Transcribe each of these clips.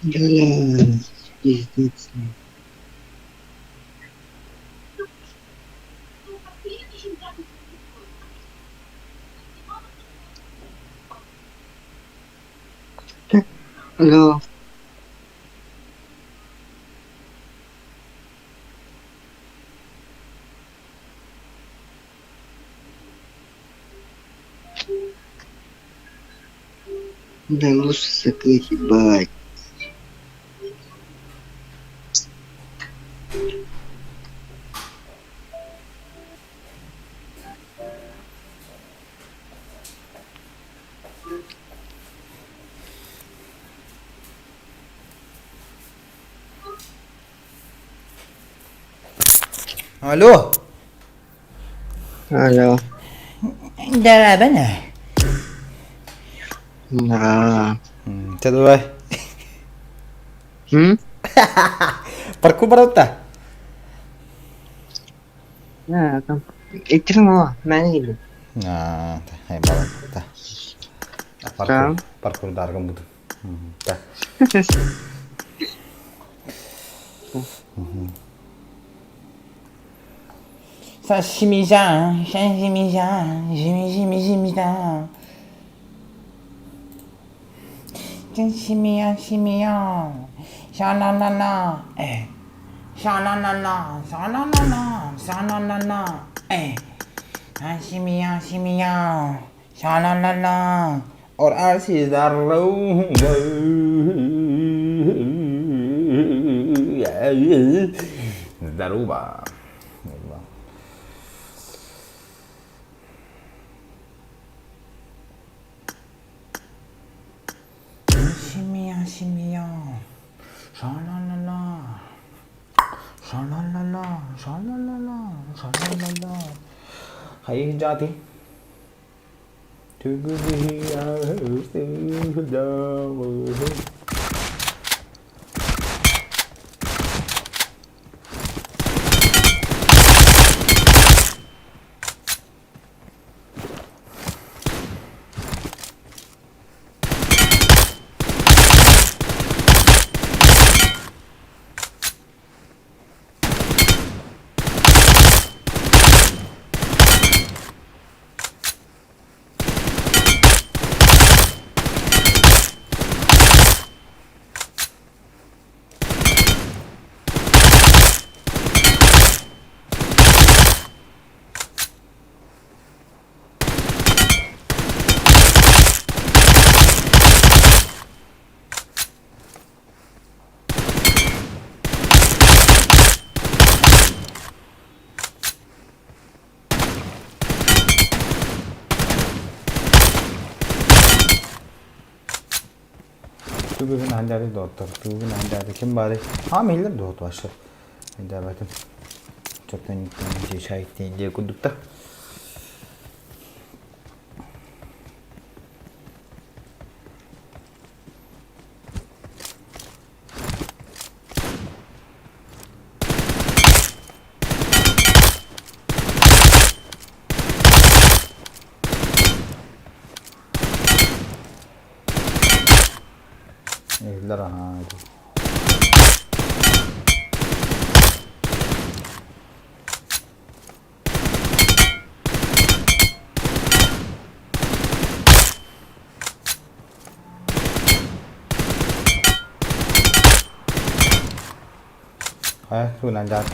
Бля, пиздец. Алло. Да лучше закрыть, ебать. Алло. Алло. Дәрәбәнә. Да. Чэ давай. М? Парку баралта. Да, там. Итирмо, мэне килдим. Аа, балта. Паркур, паркур даргым буду. Да. Сашимижа, сашимижа, жими-жими-жими-да. Сашимия, симия, ша-ла-ла-ла, э. Ша-ла-ла-ла, ша-ла-ла-ла, ша-ла-ла-ла, э. Сашимия, симия, ша-ла-ла-ла. Or Здорово. Симия, симия, ша-ла-ла-ла, ша-ла-ла-ла, ша-ла-ла-ла, ша-ла-ла-ла. Хайы жати. Бүгүн Андары доттор. Бүгүн Андары ким бары? А миллер доот башы. Эндабатын. Чөптөн шайттен де кудукта. Иһиллэр аһаа Хайа, тугунан дьаат.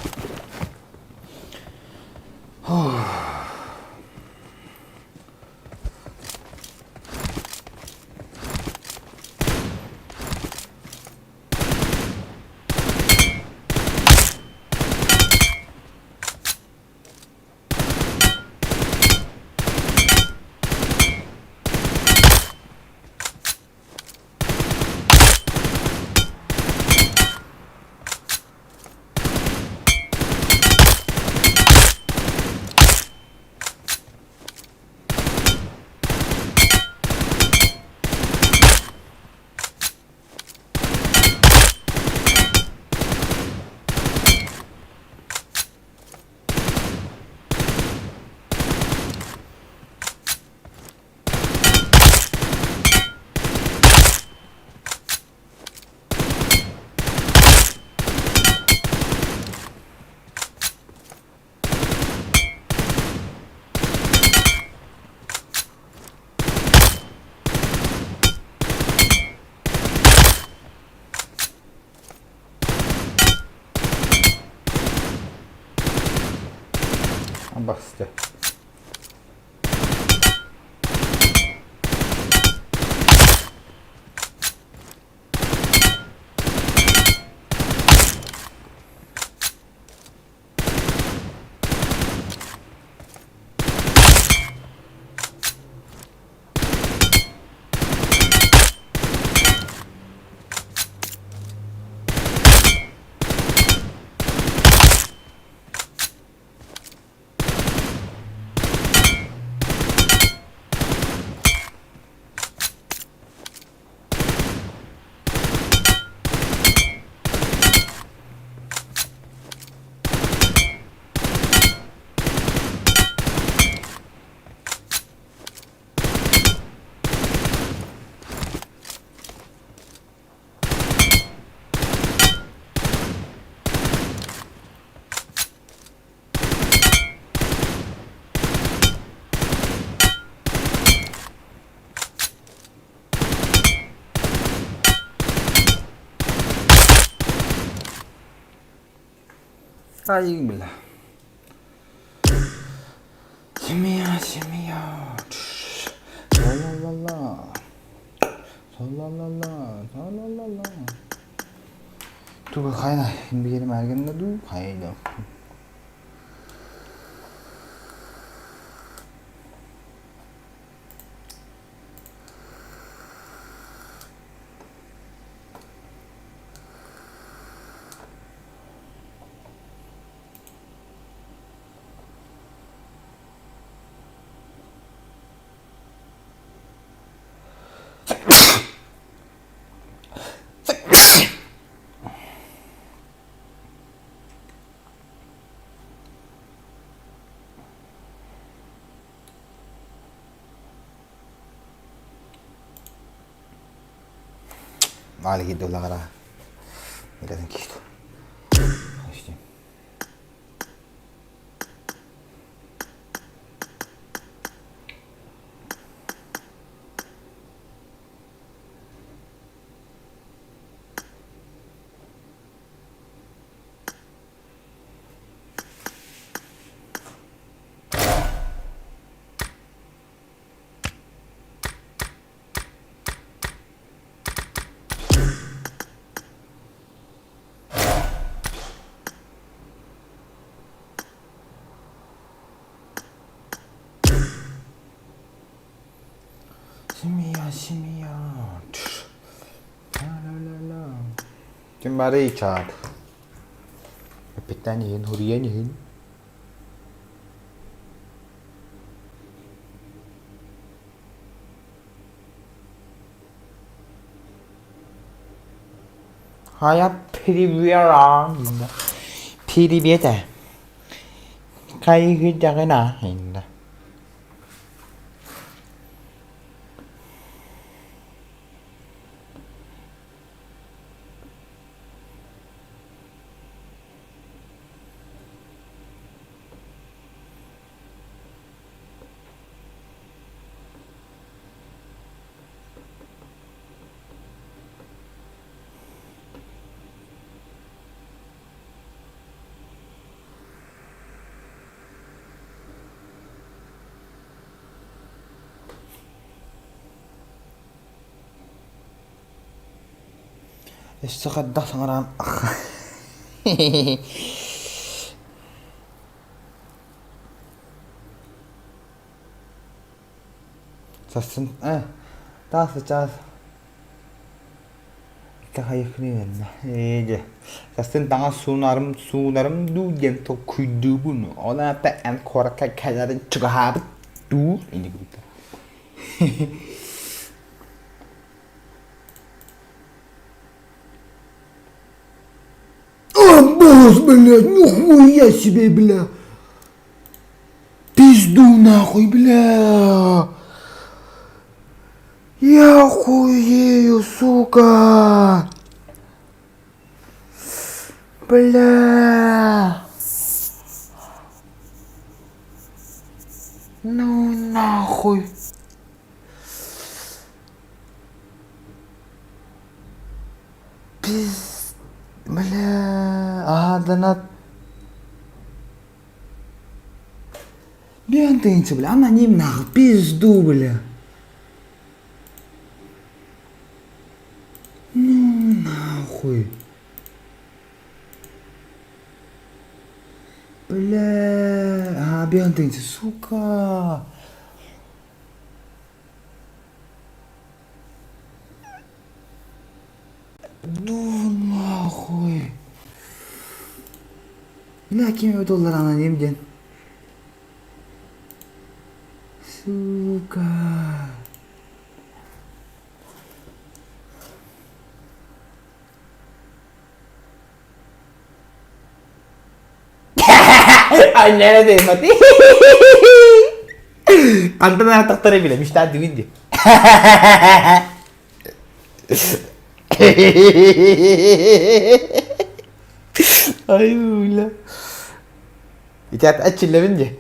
басты. Ай, бля. Семья, семья. Ла-ла-ла-ла. Ла-ла-ла-ла. Ла-ла-ла-ла. Туга хайна биэрим эргиннэ дуу хайда. Маленький доллара. Семья, семья. Ла-ла-ла-ла. Ким барый чаат? Эппиттэн иһин, хуруйан иһин. Хайа привет. Привет. Хайгыдаҕына инна. Өссө хайдах саҥараан Сарсын э таас чаас Ээ дьэ, сарсын таҥас суунарым суунарым дуу диэн толкуйдуубун, ол аата эн куоракка кэлэрин чугаһаабыт дуу ини курдук. А, босс, блядь, нихуя себе, бля! Пизду нахуй, бля! Я хуею, сука! Бля! Ну нахуй! Пиз... Бля... А, донат... Диэн тыынчы, бля, аноним нахуй, пизду, бля. Ну нахуй. Бля, а, биэн тыынчы, сука. Ну нахуй. Бля, ким доллар аноним диэн. Сука. Анньара деймати. Хантан ааттахтара билэ, мечтать дигин ди. Ай, бля. Итят ачиллэбин ди.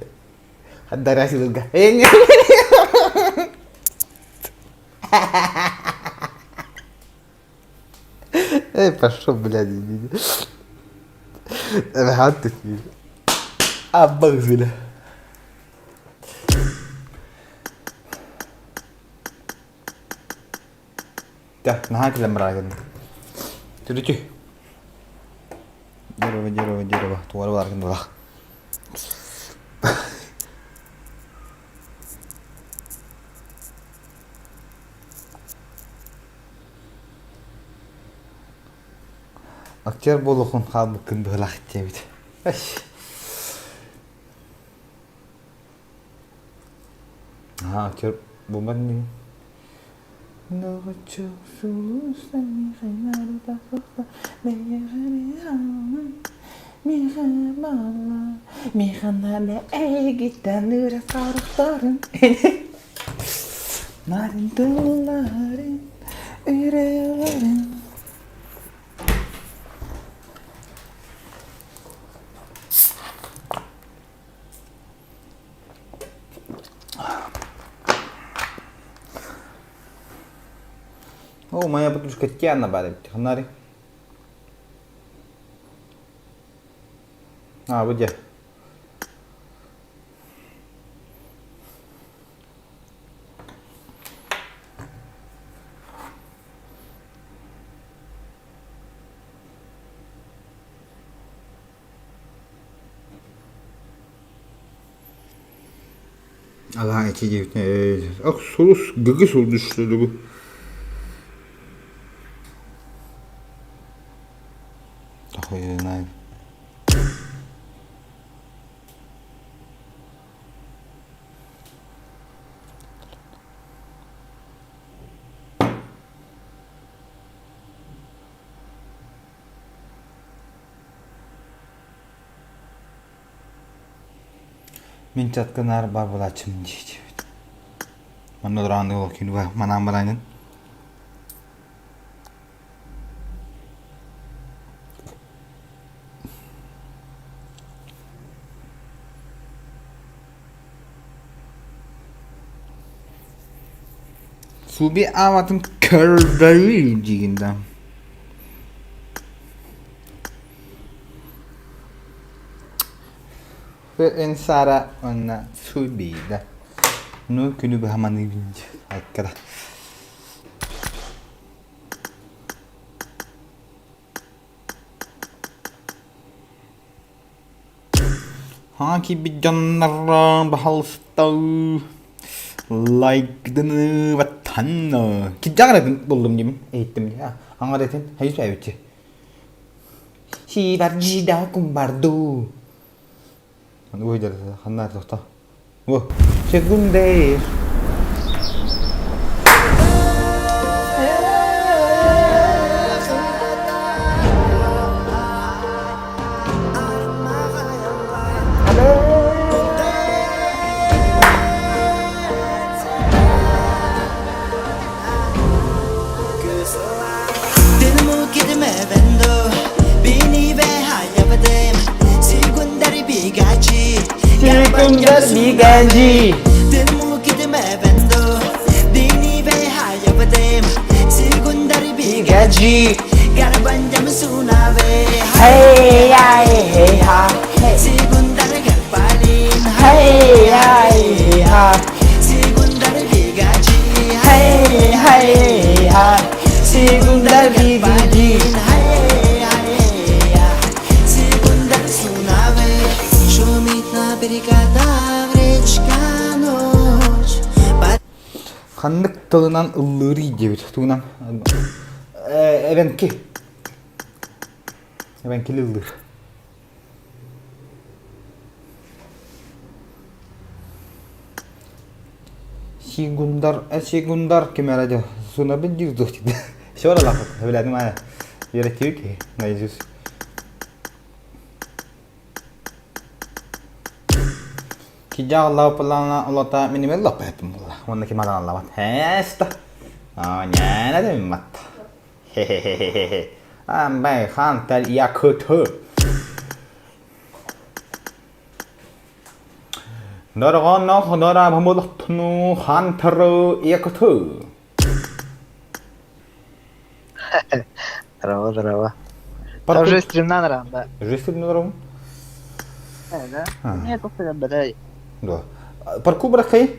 Хаддара сылга. Эй, пошел, блядь, иди. Эбэһээн Аббагзыля. Так, наһаа кэлэн бараагын. Түрүтү. Дерево, дерево, дерево. Тугары баргын булах. Актер буолуохун хаалбыккын быһылаах диэбит. Аа, актер буолбат ини. Нарын тылларын үрэлэрин О, моя подружка Тиана бар эбит. Ханнари? А, бу дьэ. Алаа ити диэбитинэ ах сулус гыгы сулдушту бу. Тохуйунай. Мин чатка наар баар буолааччым диэбит. Манна олорон ол күнү манаан бараҥын. Суби ааматын көрдөрүү диигин да. Эн Сара уонна Субида. Ну күнү быһа маныыбын айкара. Хаҥа киирбит дьоннор баһалыста лайкданы баттанна. Киддьаҕар этин буллум дим иһиттим дии. Аҥар этин хайыс эбити. Сибарджида кумбарду. Ой, ханна тохто. О, секундейр. Секундер биганжи. Биганжи. Hey, hey, hey, ha. Hey, hey, Ханнык тылынан ыллыырый диэбит тугунан эбэҥки эбэҥкили ыллыыр. Сигундар Сигундар ким эрэ дьэ сунабын диир дуо Все равно билэтим аа үөрэтиибит киһи наизусть. Кидьаҕ лаапылаана олота минимел лаппайаппын буолла. Уонна ким аданаллабат. Хээста. Ньээнэ да миммат. Хе-хе-хе-хе-хе. Амбай хантар якыты. Дорҕонно ходора бомолохтуну хантары якыты. Здорово, здорово. Там уже стремнан ран, да. Уже стремнан ран? Да. Нет, просто бадай. Да. Парку брахай?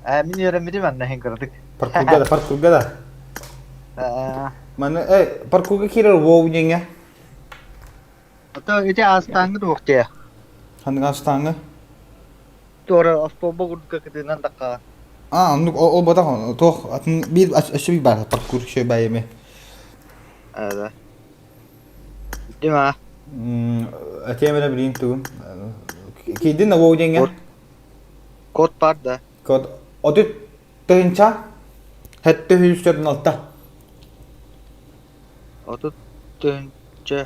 Мин үөрэммитим анна хин кыратык. Паркурга да, паркурга да. Маны э паркурга киирэр воу диэҥҥэ. Ото ити аастааҥҥы туохтуя? Ханнык аастааҥҥы? Туора остуолба курдук кытыынан такка. А, оннук ол ботах туох атын биир өссө биир баар паркур шөй баайыми. Да. Дима. Этиэм эрэ билин тугун. Кийдин да воу диэҥҥэ? Код бар да. Код 30 тыһыынча 746. 30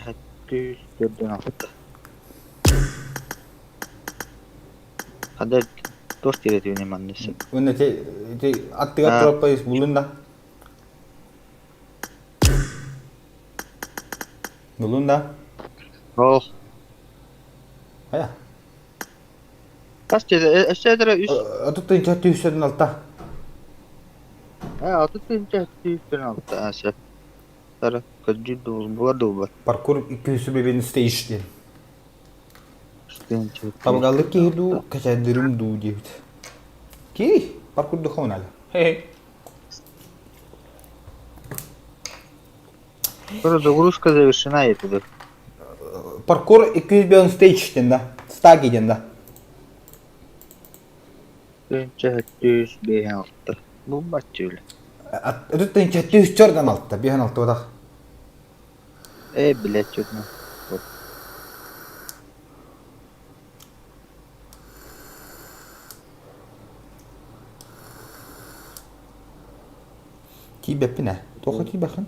746. Хада туох диэтибиний манна Уонна ити ити аттыгар турар буллун да. Буллун да. Ол. Хайа. Хас диэтэ? Өссө этэрэ үс. 30 746. 30 746. Сөп. Тара көрдүүр буолар дуолбат. Паркур 200 stage диэн. Табыгаллык киһи дуу, кэчээддирим дуу диэбит. Киһи паркур духовнали. Загрузка завершена етеді. Паркур 200 stage диэн да. Стаги диэн да. 756. Бу баччы 746 56 бодах. Э, блядь, чудно. Вот. Тиийбэппин ээ. Туохха тиийбэххин?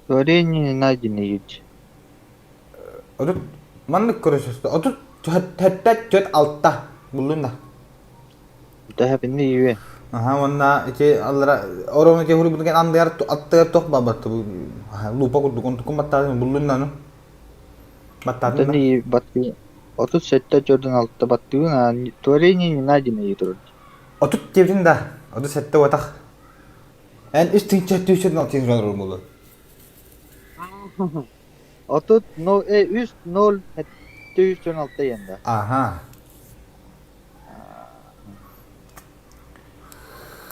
Творение не найдено ведь. 30 маннык көрөсөстө. 34 6 буллун да. Тэһэпинни июэ. Аха уонна ити аллара орон ити хуруйбутун андыгар аттыгар туох баабатты бу лупа курдук онтукун баттаатын буллун да аны. Баттаатын да. Баттыы 37 46 баттыын творение не найдено турар. 30 диэбитин да 37 уотах. Эн үс тыһыынча түүсүн алтын турар буолуо. 30 0 3 0 716 янда. Аха.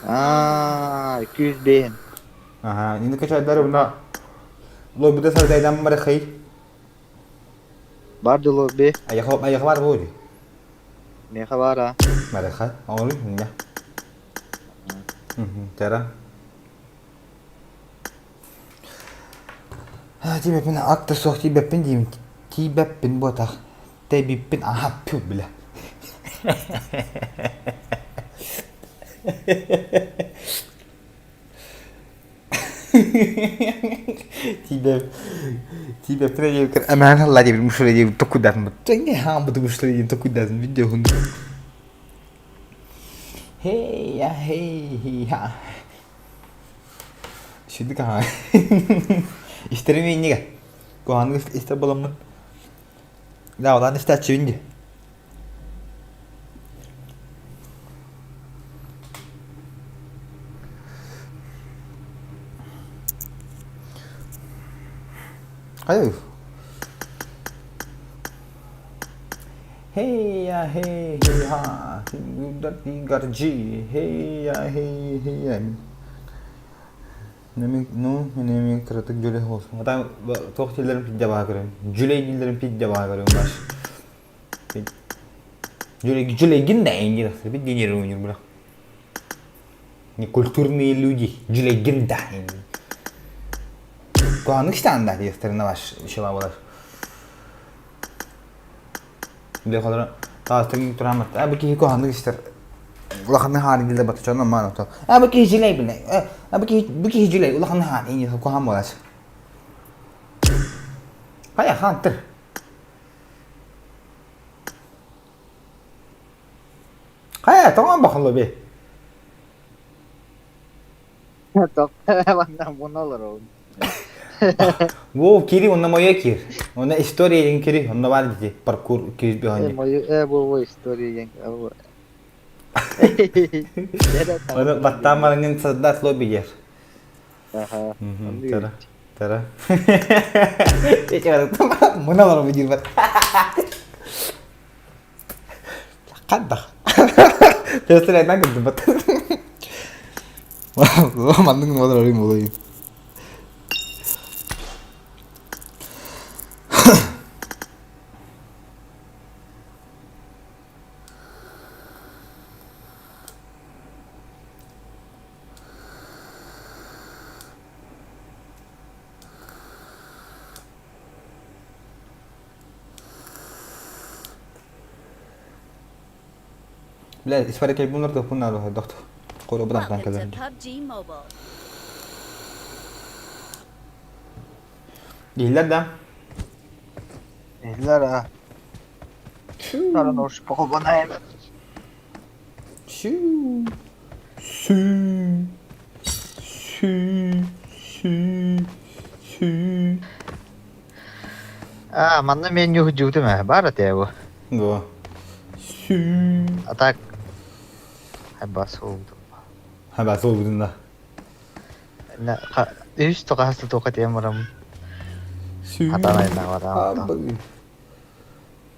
Аа, 205. Аха, инде качайдар буна лоббида сардайдан барахай. Бар да лобби. Аяха аяха бар буолуй. Меха бар а. Бараха, оҥору инне. Тара. Тиибэппин акта суох тиийбэппин диибин. Тиийбэппин буотах. Тэбиппин аха пү бля. Тиийбэп тиийбэппин диэбиккэр эмээн халла диэбит мушура диэбит токуйдаатым. Тэҥҥэ хааммыты мушура диэн токуйдаатым видеоһун. Хей я хей ха. Сүдүк аха. Истэрим иннигэ. Куһаҕаннык истэр буоламмын. Да, улахан истээччибин дии. Хайа Hey ya hey hey ha гарджи hey ya hey hey ya Ну, мен кыратык дьүлэй холсун. Атам туох дииллэрин пидде баҕа көрөм. Дьүлэй дииллэрин пидде баҕа көрөм баш. Дьүлэйгин да эйиҥ бит диэн ойнуур быра. Некультурные люди. Дьүлэйгин да Куһаҕаннык истэҕин да диэхтэринэ ваш шела болар. Бехолоро таастыгын тураамат. А бу киһи куһаҕаннык истэр. Улаханнык хаарын билэр батычан маан ото. А бу киһи дьүлэй билэ. А бу киһи бу киһи дьүлэй улаханнык хаан ини куһаҕан буолар. Хайа хаантыр. Хайа тоҥон бахыллы Манна муна олоробун. Воу, кири, онно моя кир. Онно история диэн кири, онно баар дии паркур кири Э, бөһөнньө. мою э бу история диэн Оны баттаан бараҥҥын создать лобби диэр. Аха. Тара. Тара. Муна олоробун диир Хаддах. Представляет, кырдыбат. Маннык олорор буолуйум. Бля, испарик альбомнар тохпун наада доктор. Коробудан Welcome to кэлэр. PUBG Mobile. Иһиллэр да? Иһиллэр а. Саран уж похобанаем. Сүү. Сүү. Сүү. Сүү. Сүү. А, манна мен юһдьуутум ээ, баар этэ бу. Да. Сүү. А так хайба суолдум. Хайба суолбутун да. Үс тоҕаста туоха тиэм барам. Сүү. Хатан айна барам.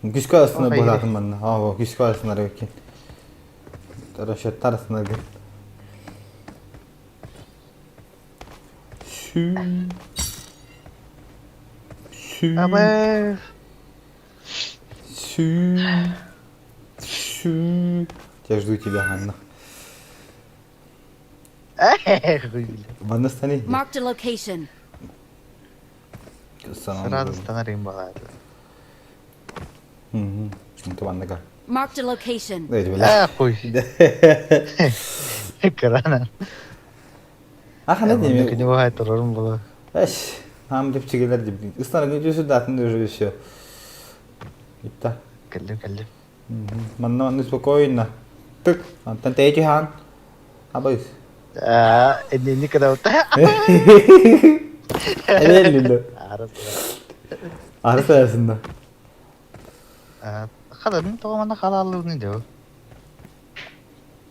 Күскө арасына быһаатын манна. Аа, күскө арасына арыгын. Расчеттар арасына арыгын. Сүү. Сүү. Абы. Сүү. Сүү. Я жду тебя, Анна. Манна стани. Marked a location. Сразу станарым балады. Манна Marked a location. Э, хуй. Крана. Аха не Күнү баһай турарым була. Эш, нам деп чигелер деп. Ыстана күнчүсү датын уже все. Итта. Кэллим, кэллим. Манна манна спокойно. Тык, антан тэйти хаан. Абайс. Аа, энни кадаута. Элеллиле. Арыс арасында. Хадан тоҕо манна халааллыыбын дөө.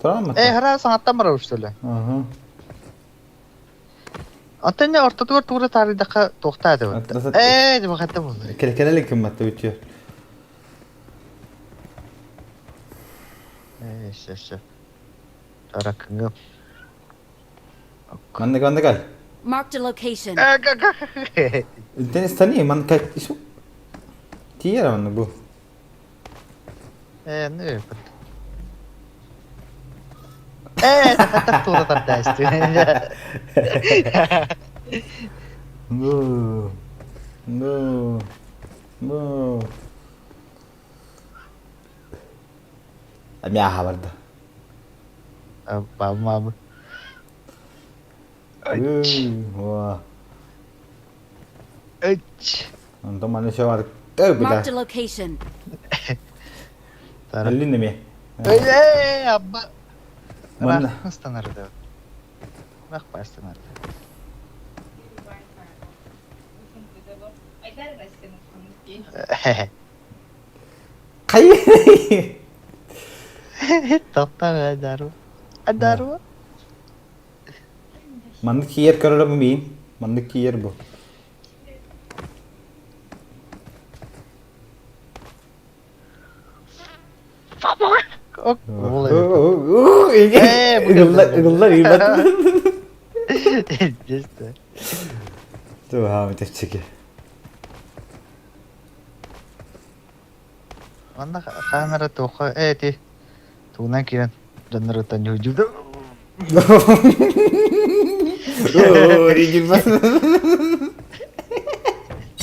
Тураммат. Э, хара саҥаттан барар что ли? Аха. Оттон не ортотугар туура таарыйдахха туохтаа этэ Ээ, дьыбахатта буолла. Кэлэ кымматта үтүө. Ээ, все, все. Таракыңы. Маннык маннык ай. Marked a location. Интен стани ман кай ису. Тиера маннык бу. Ээ, ну Ээ, хаттах туура тардаастı. Ну. Ну. Ну. Мяха барда. Бабы. Ва. Ыч. Онтон маны все бар. Э, Marked a бля. location. Эллин неме. Э, абба. Манна. Ыстанарды. Бак бастанарды. Кай. Тоқта дару. Дару. Маннык киер көрөрө бу миин. Маннык киер бу. Ыгыллар, ыгыллар, ыйбат. Just. Туха, митеччики. Манна хаһан эрэ туохха ээ ити тугунан киирэн дьонноруттан ньуһуйдуу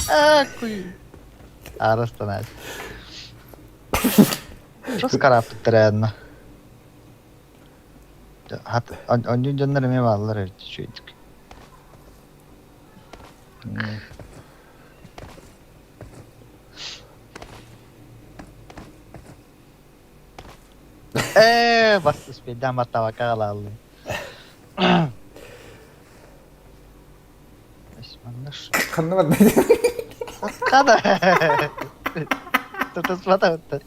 Акуй. Аарастанаат. Чос карааппыттар ээнна. Хат онньун дьоннор эмиэ бааллар эбит үчүгэйдик. Ээ, бас успейдаан баттаабакка хаалаллым. Ханна барда? Хана. Тутуспатабыт.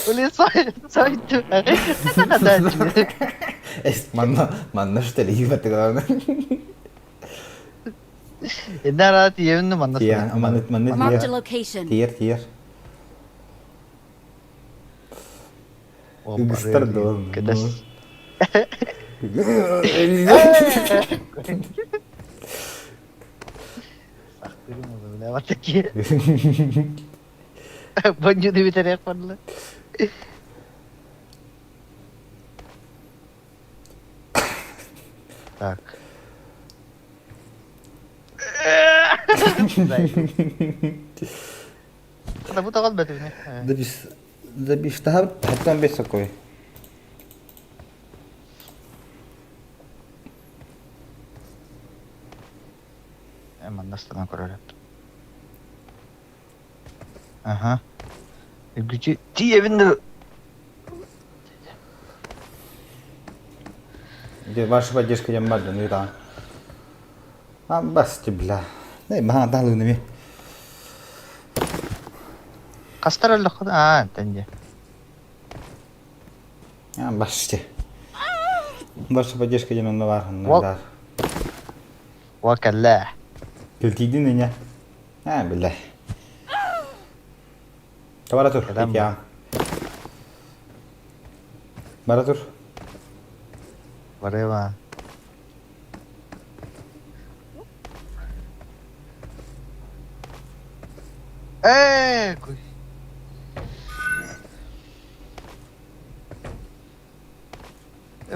Уле сой Эс манна манна штелиги баттыгалана. Иннара тиевин манна Тиер, манна манна Marked a тиер. location. Тиер, тиер. Үгүстэр дуо? Кэтэс. Бонньуну бүтэриэх барла. Так. Бу тоҕол бэтибини. Забиштаһар хаттан бес сокой. Манна станан көрөр Аха. Үгүчү тиийэбин да Где ваша поддержка диэн бар дьон ыытаҕын. А басты бля. Эй, маһа таалыгын эми. Хастар өллөххүн аа антан дьэ. А басты. Ваша поддержка диэн онно баар, онно Уол баар. уол кэллэ. Кэлтиийдин иня. А, бля. Бара тур, Кэлэн икки Бара тур. барыма. Ээ, куй.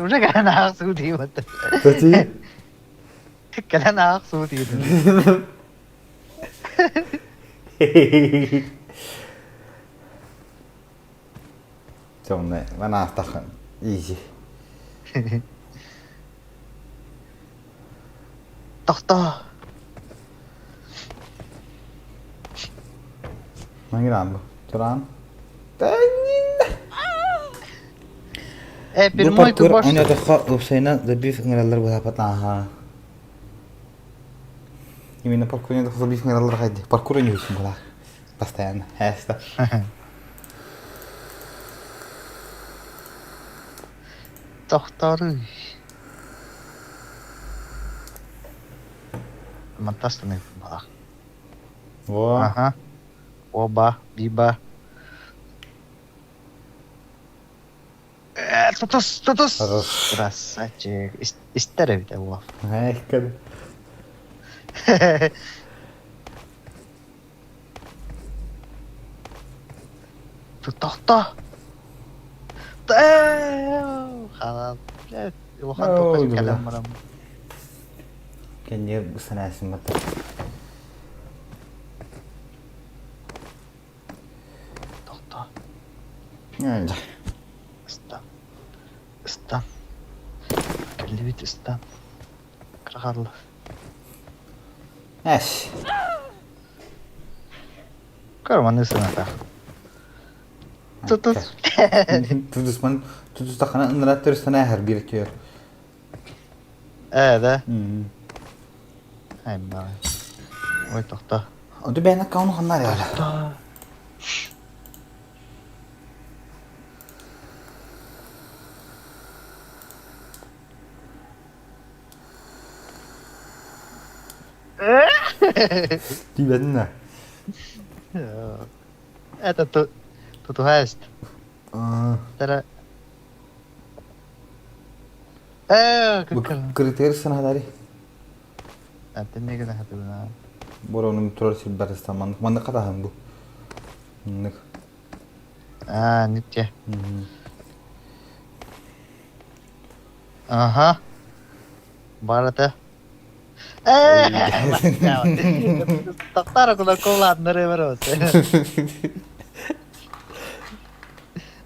Уже кэлэн аах суу диибэт. Тати. Кэлэн аах суу диибэт. Сонно манаахтахын изи. Тохтоо. Мангиран бу. Туран. Э, Бу прямой паркур тубаш. ойнотоххо уопсайынан забив ыҥыраллар быһаапат ааха. Именно паркур ойнотоххо забив ыҥыраллар хайди. Паркур ойнуйсун була. Постоянно. Эста. Тохтооруй. Мантастаны балах. Во. Аха. Оба, биба. Э, тутус, тутус. Хорош. Красавчик. Истер эбит уол. Эх, Тохто. Э, халал. Улахан Ой, тохтоо бля. кэлэн баран. Кэнниэр санаасын бата. Тохтоо. Anja. Ыстан. Ыстан. Кэллибит ыстан. Кырахалла. Эш. Көр маны сыната. Тутус. Тутусман тутустахана ынырат төрүстана хар бир түйөр. Ээ да. Аймаа. Ой тохтоо. Оду бэйна кауну ханнар яла. Тохтоо. Тибетна. Это ту тутуһаст. Тара. Ээ, Бу кыккыр. критерий санадари. Атын гына хатыбына. Боронум турар сирбэр ыстан маннык маннык хатаһын бу. Маннык. Аа, ниче. Аха. Барата. Тохтар кулар ковладнары бар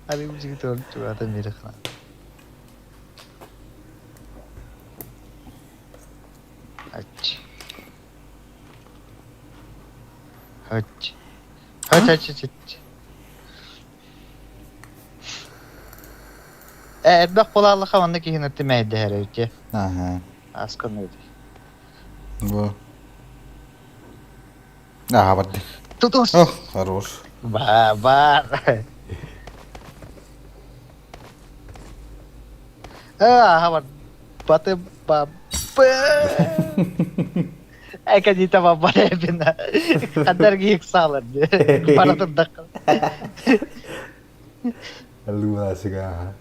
Али бу тор чугата мире хана. Ач. Ач. Ач ач ач ач. Э, элбэх буолааллаха манна киһини тимэйдэһэр эбит Аха. Аскын Бу. Аха барды. Тутус. Ох, хорош. Ба бар. Э, бар. Баты ба. Экадита бабар эбина. Хандар гиик саалар. Бара турдак. Луасыга.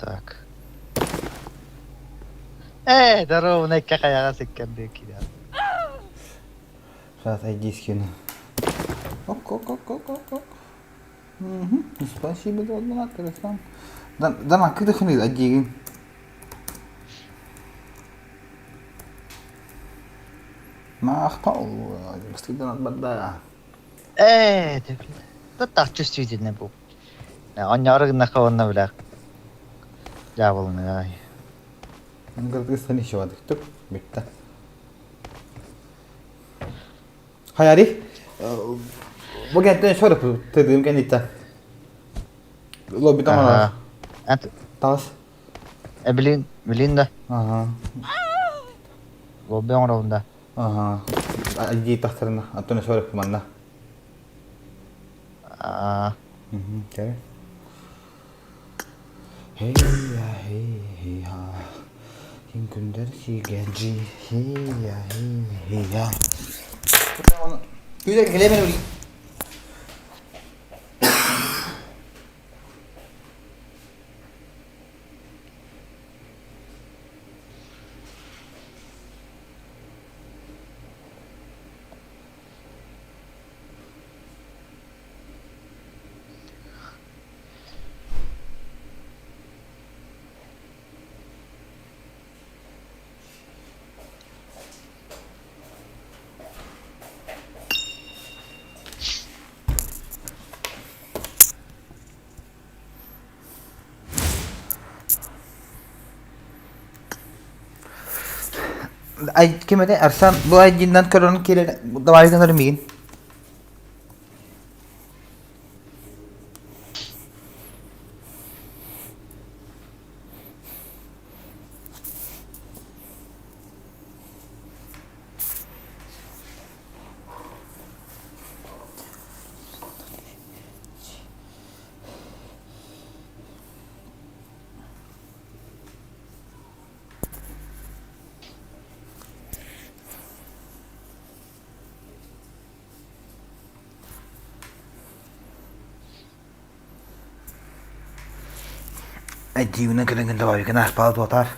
Так. Э, здорово, nekka хайаҕа сиккэн диэки. Сейчас айди скину. Ок, ок, ок, ок, ок, ок. Угу. Спасибо, донат, Руслан. Дана, кыдыхны айдигин. Махтал, донат барда. Ээ, так чувствительный был. Онньоору гыннахха уонна бile дьаабылыныай. Ангардыстан еще түк бүтті. Хайари, бу кэнтэн сорып тыдым кэнниттэн. Лобби тамара. Таас. Э, билин, билин да. Ага. Лобби оҥоробун да. Ага. Айди тахтарына, аттон сорып манна. Аа. Кere. Hey ya hey hey ha. Кин күндер сигэджи hey ya hey hey ya. Күйдер келемен өлі. Ай ким этэ Арсан бу айдьиннан көрөн киирэр давай гынар миигин. Айдьиынан көрөнгүн давай гынар паал туотар.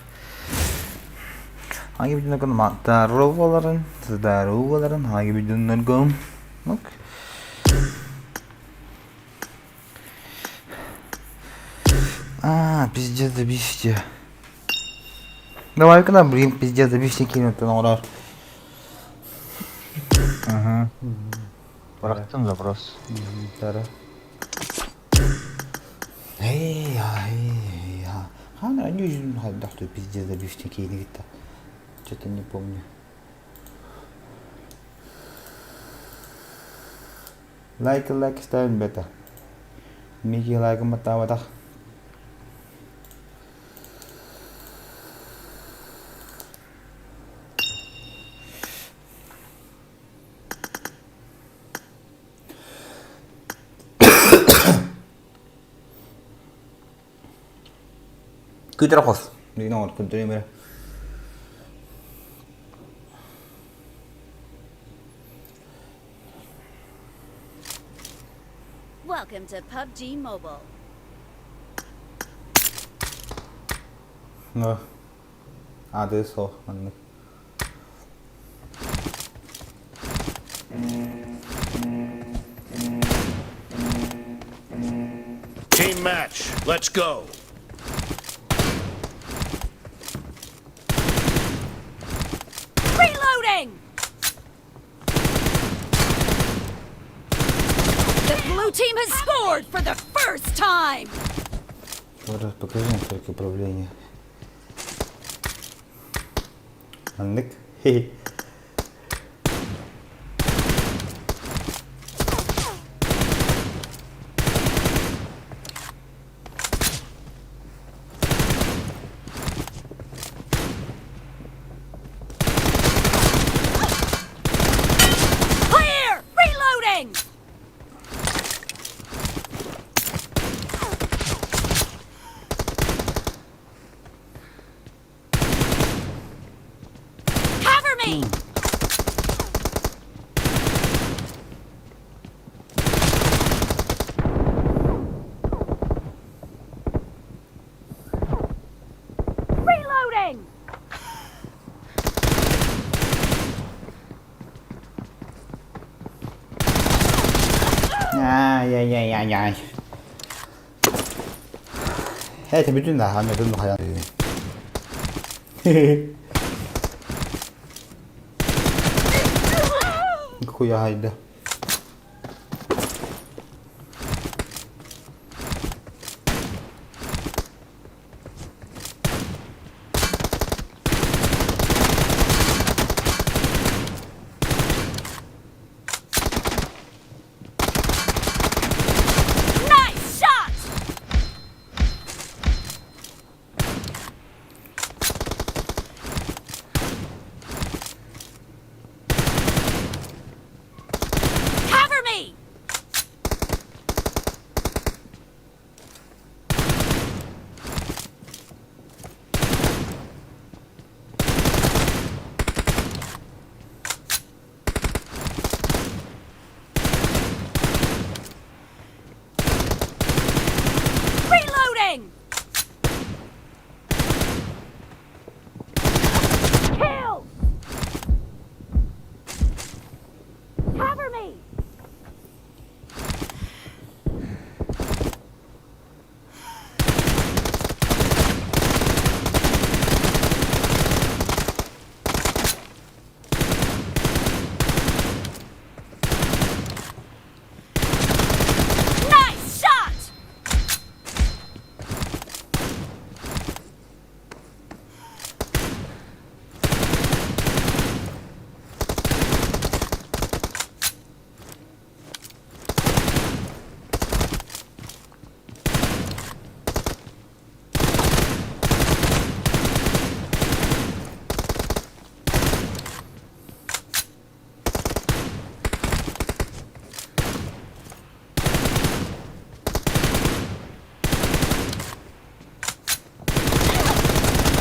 Hangi videonun Здороваларын, здороваларын, hangi videonun Ok. А, пиздец, забишьте. Давай-ка на, блин, пиздец, забишьте кинут оҥорор. Угу. Бырахтым запрос. Тара. Эй, ай, эй, а. Хана, не хайдах пиздец, забишьте кинут. Что-то не помню. Лайк, лайк ставим бета. Мики лайк матаватах. Күүтэр хос. Дигин оҥор көрдөрүм эрэ. Welcome to PUBG Mobile. Ну, аадыы суох маннык. Team match. Let's go. Reloading! The blue team has scored for the first time! Раз покажи настройки управления. Маннык. Хе-хе. Clear! Reloading! Cover me! Reloading! Ай-яй-яй-яй-яй. Это бүтүн да, аны бүтүн хайан. Хуя хайда. Nice shot! Cover me! Reloading! Kill! Cover me! Nice shot!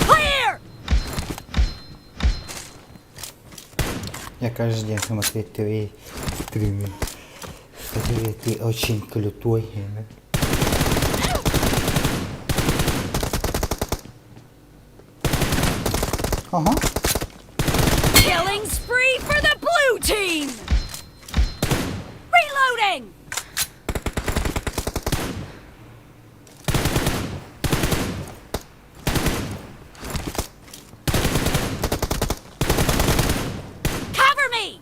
Clear! Я каждый день смотреть твои стримы. Кстати, ты очень крутой. Ага. Killing spree for the blue team! Reloading! Cover me!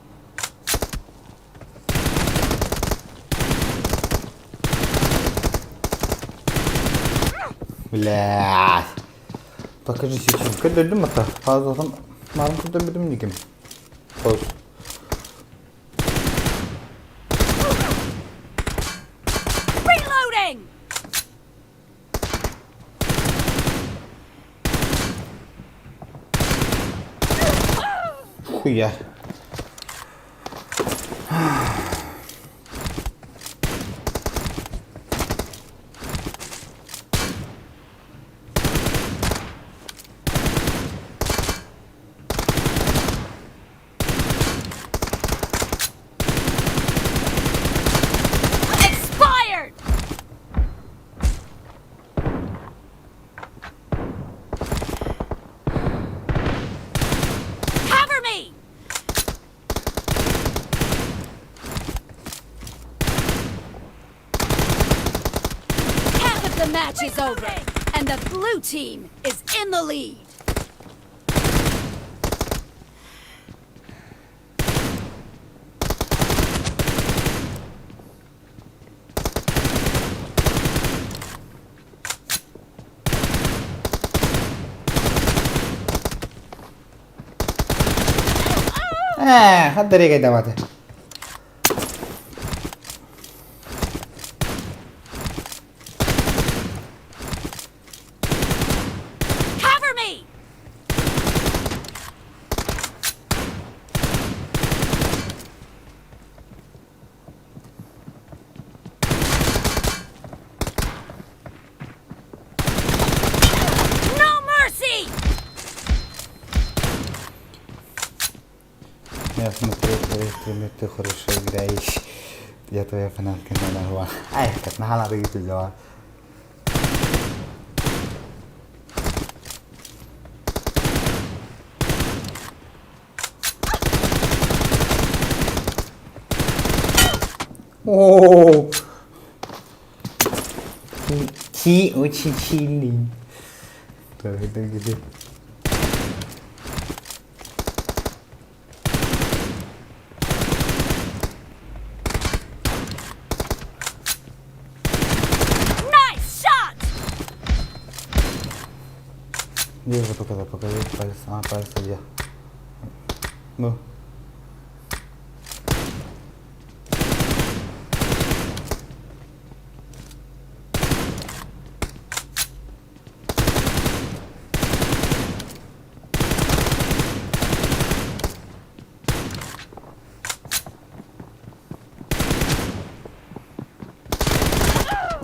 Блядь. Покажи сейчас. Көрдөрдүм ата. Паузатым. Марын көрдөрбүтүм диким. Пауз. Reloading! Хуя. Expired! match is over, and the blue team is in the lead. Ээ, хаддарыгай даваты. Cover me! No mercy! Я смотрю твои стримы, ты хорошо играешь. Я твоя фанатка номер one. Ай, как на выглядела. О, Ти очень сильный. Так, это где? Nice shot! Где же показать? Покажи палец. А, палец где? Ну.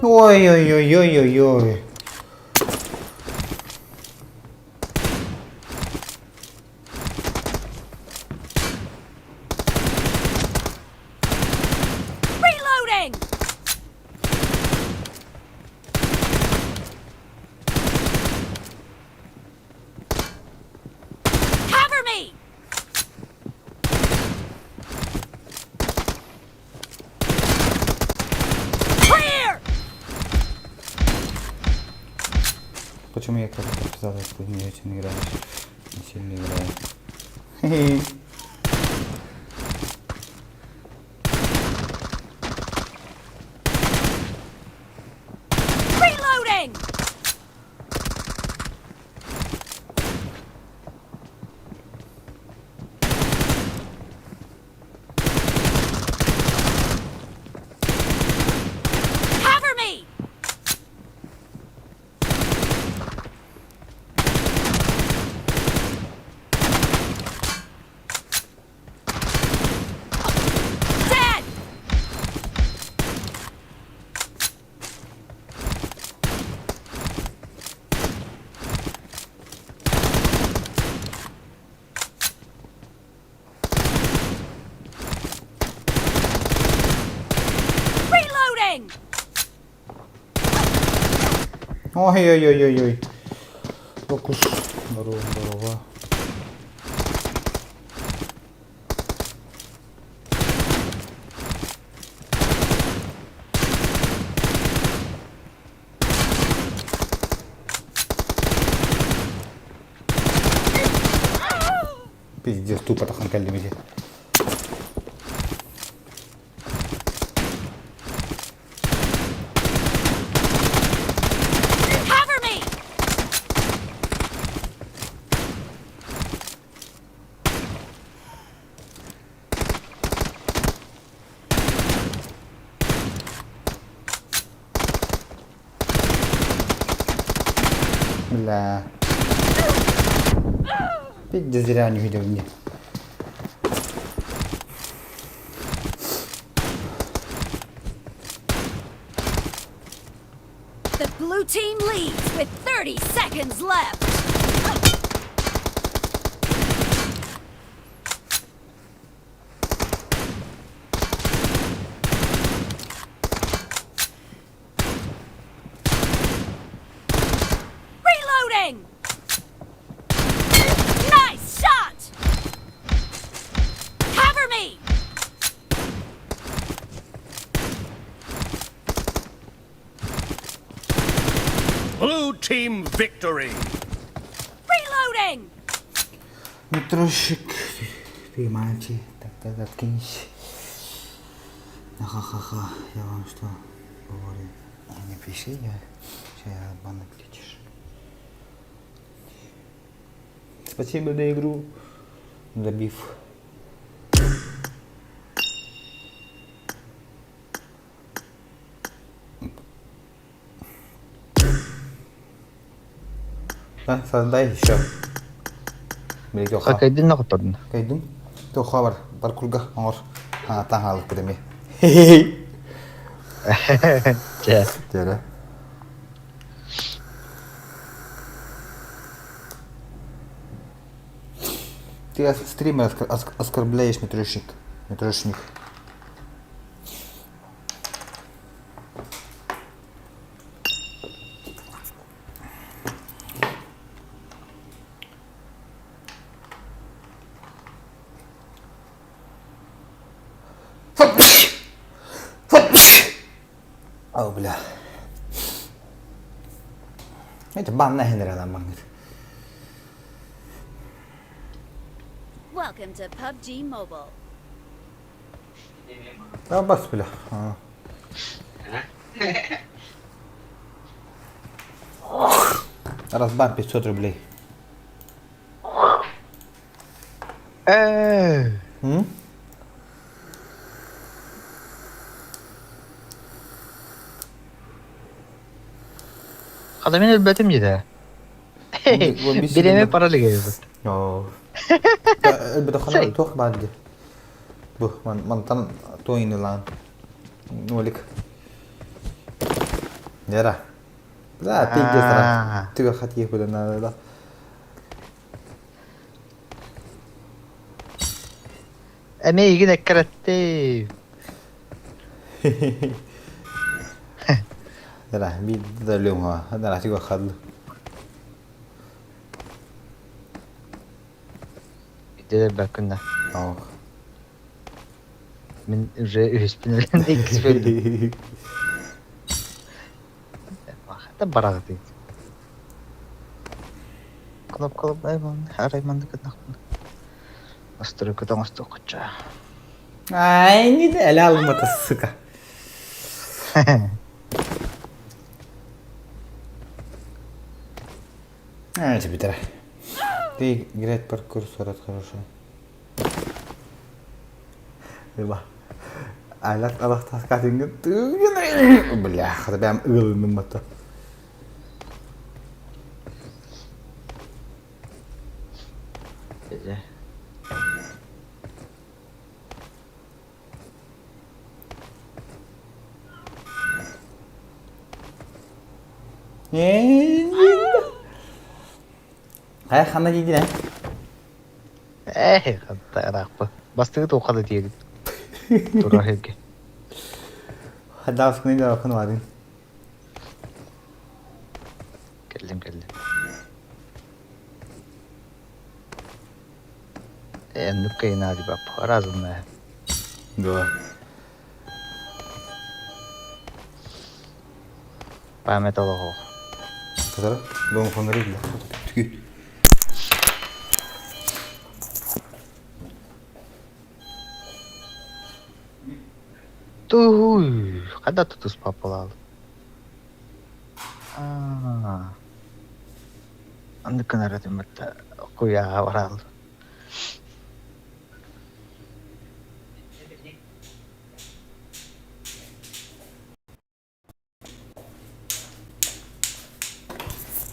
Ой-ой-ой-ой-ой-ой. Reloading! Cover me! Clear! Почему я как подписала, что ты не очень играешь? Не сильно играю. Reloading! Cover me! Dead! Reloading! Ой-ой-ой-ой-ой. Локуш. Здорово, здорово. Пиздец, тупо тахан кэллим ити. Cover me! Бля. Пиздец, зря не видел мне. The blue team leads with 30 seconds left. Reloading! Nice shot! Cover me! team victory. Reloading! Метрошик, ты мальчик, тогда заткнись. Ха-ха-ха, я вам что говорю? Не пиши, я сейчас банок лечишь. Спасибо за игру, забив. Да, создай еще. Кайдын оҕоттордун. Кайдым. Туохха бар, паркурга оҥор. Аатаан хаалыкпыт эмиэ. Чэ. Дьэрэ. Ты стример оскорбляешь метрошник. Метрошник. О, бля. Это бан нахер бангыт. Welcome to PUBG Mobile. Да, бас, бля. Разбан 500 рублей. Ээ. М? Хата мин өлбөтүм дии Бириэмэ паралига Оо. Өлбөтөххүнэ туох баар дии. Бу мантан туойунулаан. Нолик. Нера. Да, пиздец рад. Ты хотел куда надо, да. Эмиэ игин эккирэттий. Нера, биир да өлүөҥ Нера, тыга хадлы. Ити бакына. Ох. Мин уже үһүспүн өлөн иккис өлдүм. Хата бараҕытый. Кнопкалап арай маннык гыннахпына. Настройка оҥостуоххучча. Ай, не эле алымата, сука. А, тебе тара. Ты играть паркур сурат хорошо. Рыба. Айлат алах таскатынгы. Бля, бэм ылынным мата. Хайа ханна диидин ээ? Ээ, хатта ыраахпа. Бастыгы туохха да тиийэбит. Турар сиргэ. Хадааскыны да барын. Кэллим кэллим. Ээ, оннук кайнаadi бап. Разумная. Да. Память олоҕо. Татара, дом фонари бля. Түгү. Туй, когда тут успапалал? Аа. Оннук гынар этим куйааҕа бараал.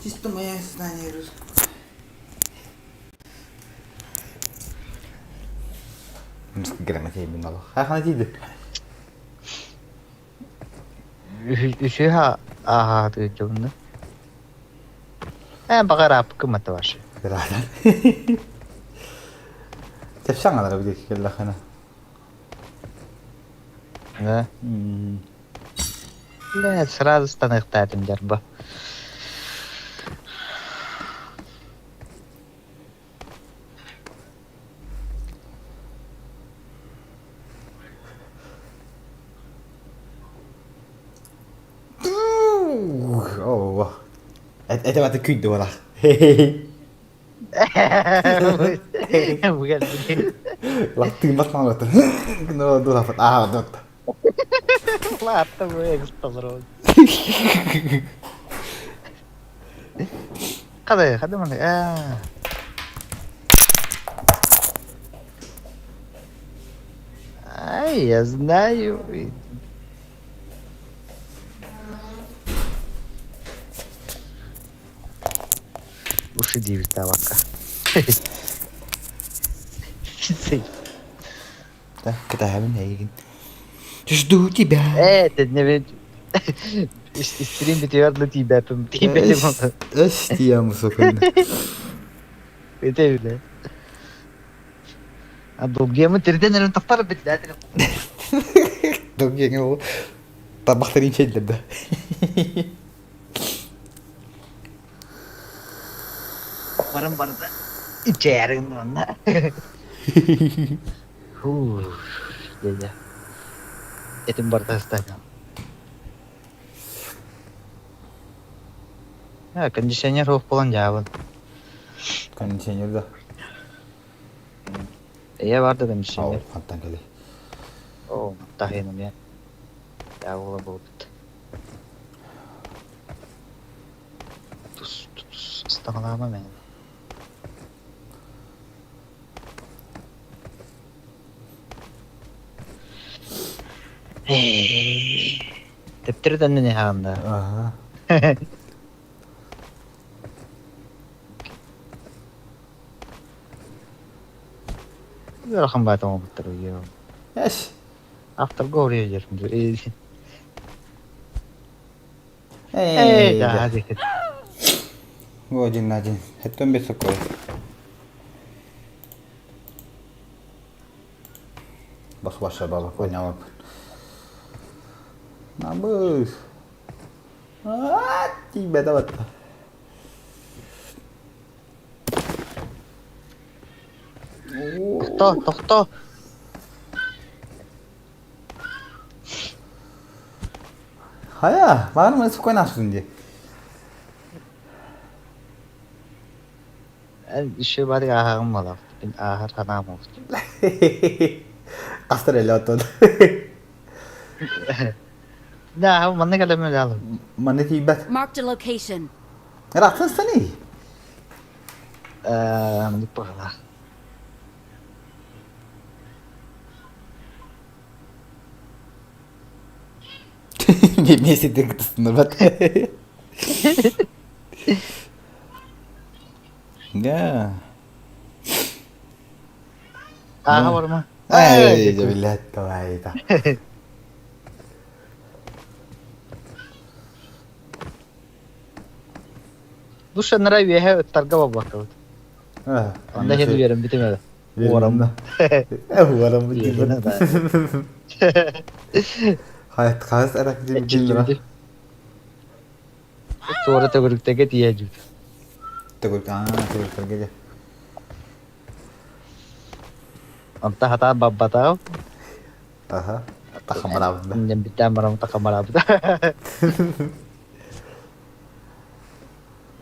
Чисто мое знание русского. Грамоте именно. Хахана тиийди. Үсүһэ ааһаатыгар дьонно. Ээ баҕар ааппыккын ваше. Кыраатар. Тепсаң алар бу диэки кэллэххинэ. Да? Бля, сразу станыахтаатым дьарба. Оо. Это баты күйді болақ. Латтыын батман Дулафат аа дот. Латта бу эксталар. Хада хада маны. Аа. Ай, я знаю. Уши диэбит таабакка. Да, кытаһабын эйигин. Жду тебя. Ээ, тэннэбин истирин бүтүөр дылы тиийбэппин тиийбэтим Эс тиийэн сокун. Ити бile. А долгиямы тирден эрэн тахтар биллээтин. Долгияҥа ол тарбахтарын чэйдэр да. Барым барда ичээрин уонна. Фу, дьэ Этим барда ыстаан. А, кондиционер суох буолан дьаабын. Кондиционер да. Эйэ бар да кондиционер. Ау, хантан кэлий. Оо, таһыйан эмиэ. Дьаабыла буолбут. Тус, тус, ыстаҥалаама мэҥэ. Тэптэр төннөн иһэҕин да? Аха. Ыарахан баата оҥорбуттар уйуо. Эс. Авторга уруйа дьэрим. Ээ, да, диэхит. Один один. Хэттэн бес сокой. Бас ваша баба, поняла. Набыс. А, тебя давай. Тохто, тохто. Хайа, баар спокойно астын дии. Еще бар ааһаҕым буолар. Мин ааһар санаам олус. Астар эле оттон. Да, манна кэлэммин алым. Манна тиийбэт. Marked a location. Ыраахтан станый. Ээ, маннык быһыылаах. Вместе кытыстыннарбат. Да. Ааһа барма. Ай, биллэт давай-та. Бу шаннара үөһэ ыттарга буолбаккабыт. Онно иһин үөрэммитим этэ. Уорам. Уорам диибин. Хайат хаас эрак диибин. Туора төгүрүктэргэ тиийэ дьүт. Төгүрүк аа төгүрүктэргэ дьэ. Онто хатаан баббатаҕым. Аха. Тахамараабыт да. Нэмбиттээн баран тахамараабыт.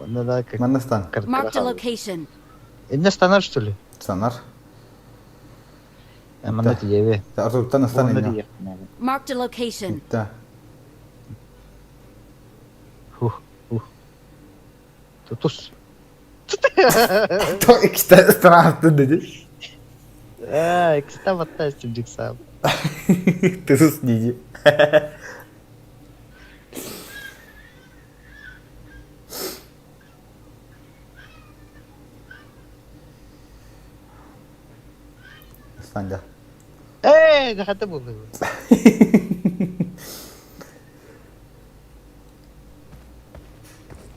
Онно да Манна стан. Marked a location. Инне станар что ли? Станар. Манна тиийэби. Артуртан астан инне. Marked a location. Да. Хух, хух. Тутус. То иккитэ ыстарааттын диди. Ээ, иккитэ батта истибдик саам. Тусус диди. Ыстан Ээ, хата буолла.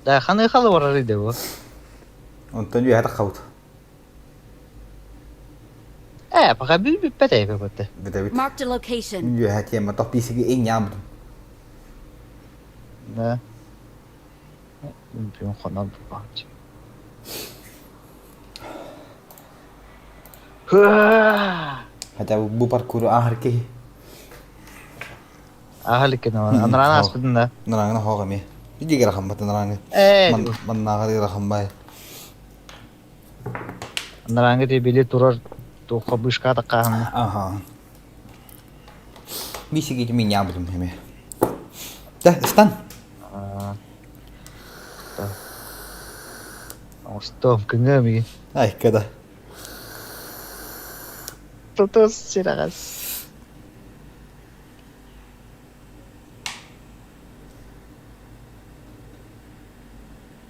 Да, ханы халы барар иде бу. Онтон үөһэ таххабыт. Ээ, пока бүппэт ээ бөтө. Бүтэбит. Marked a location. Үөһэ тиэмэ тох биисиги иҥньаабытым. Да. Бүгүн хонон булбааччы. Хотя бы бу паркуру ааһар киһи. Ааһа иликкин анараа ааспытын да. Нараҥына хоох эмиэ. Види ырахан батын Ээ, маннааҕар ыарахан бай. Анарааҥҥы ти били турар туохха быышка атаххааһыҥҥа. Аха. Бисигити минньаабытым эмиэ. Да, ыстан. Оҥостуом, кыҥыам миигин. Айка да. Тутус сирэҕэс.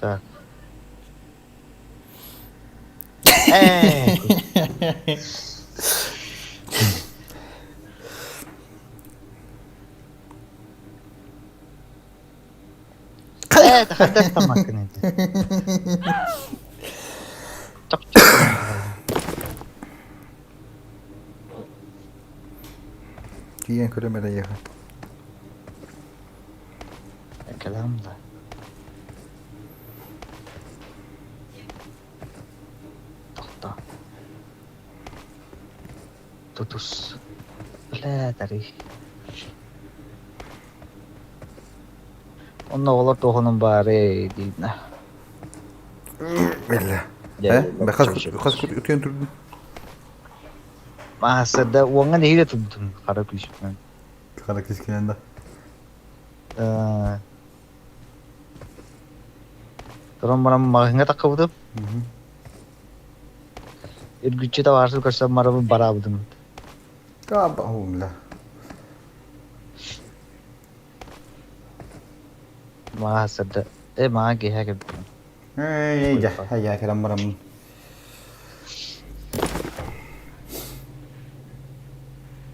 Так. Ээ. Ээ, хайдах тамаккын ити? Чохчох. Тиийэн көрөм эрэ эйиэхэ. Кэлэм да. Тохтоо. Тутус. Бля, тарый. Онно оҕолор туохунан баарый диибинэ. Биллэ. Э? Хас хас утуйан турдун? Маасырда уоҥҥа нэһиилэ турдум хара күүспүнэн. Хара күүскүнэн да. Э, Туран баран маҕаһыыҥҥа таххыбытым. Үргүччү табаарсы көрсөн барабын бараабытым. Каабахумла. Маасырда э маа киһэ кэлбитим. Эй, дьэ, айаа кэлэн бараммын.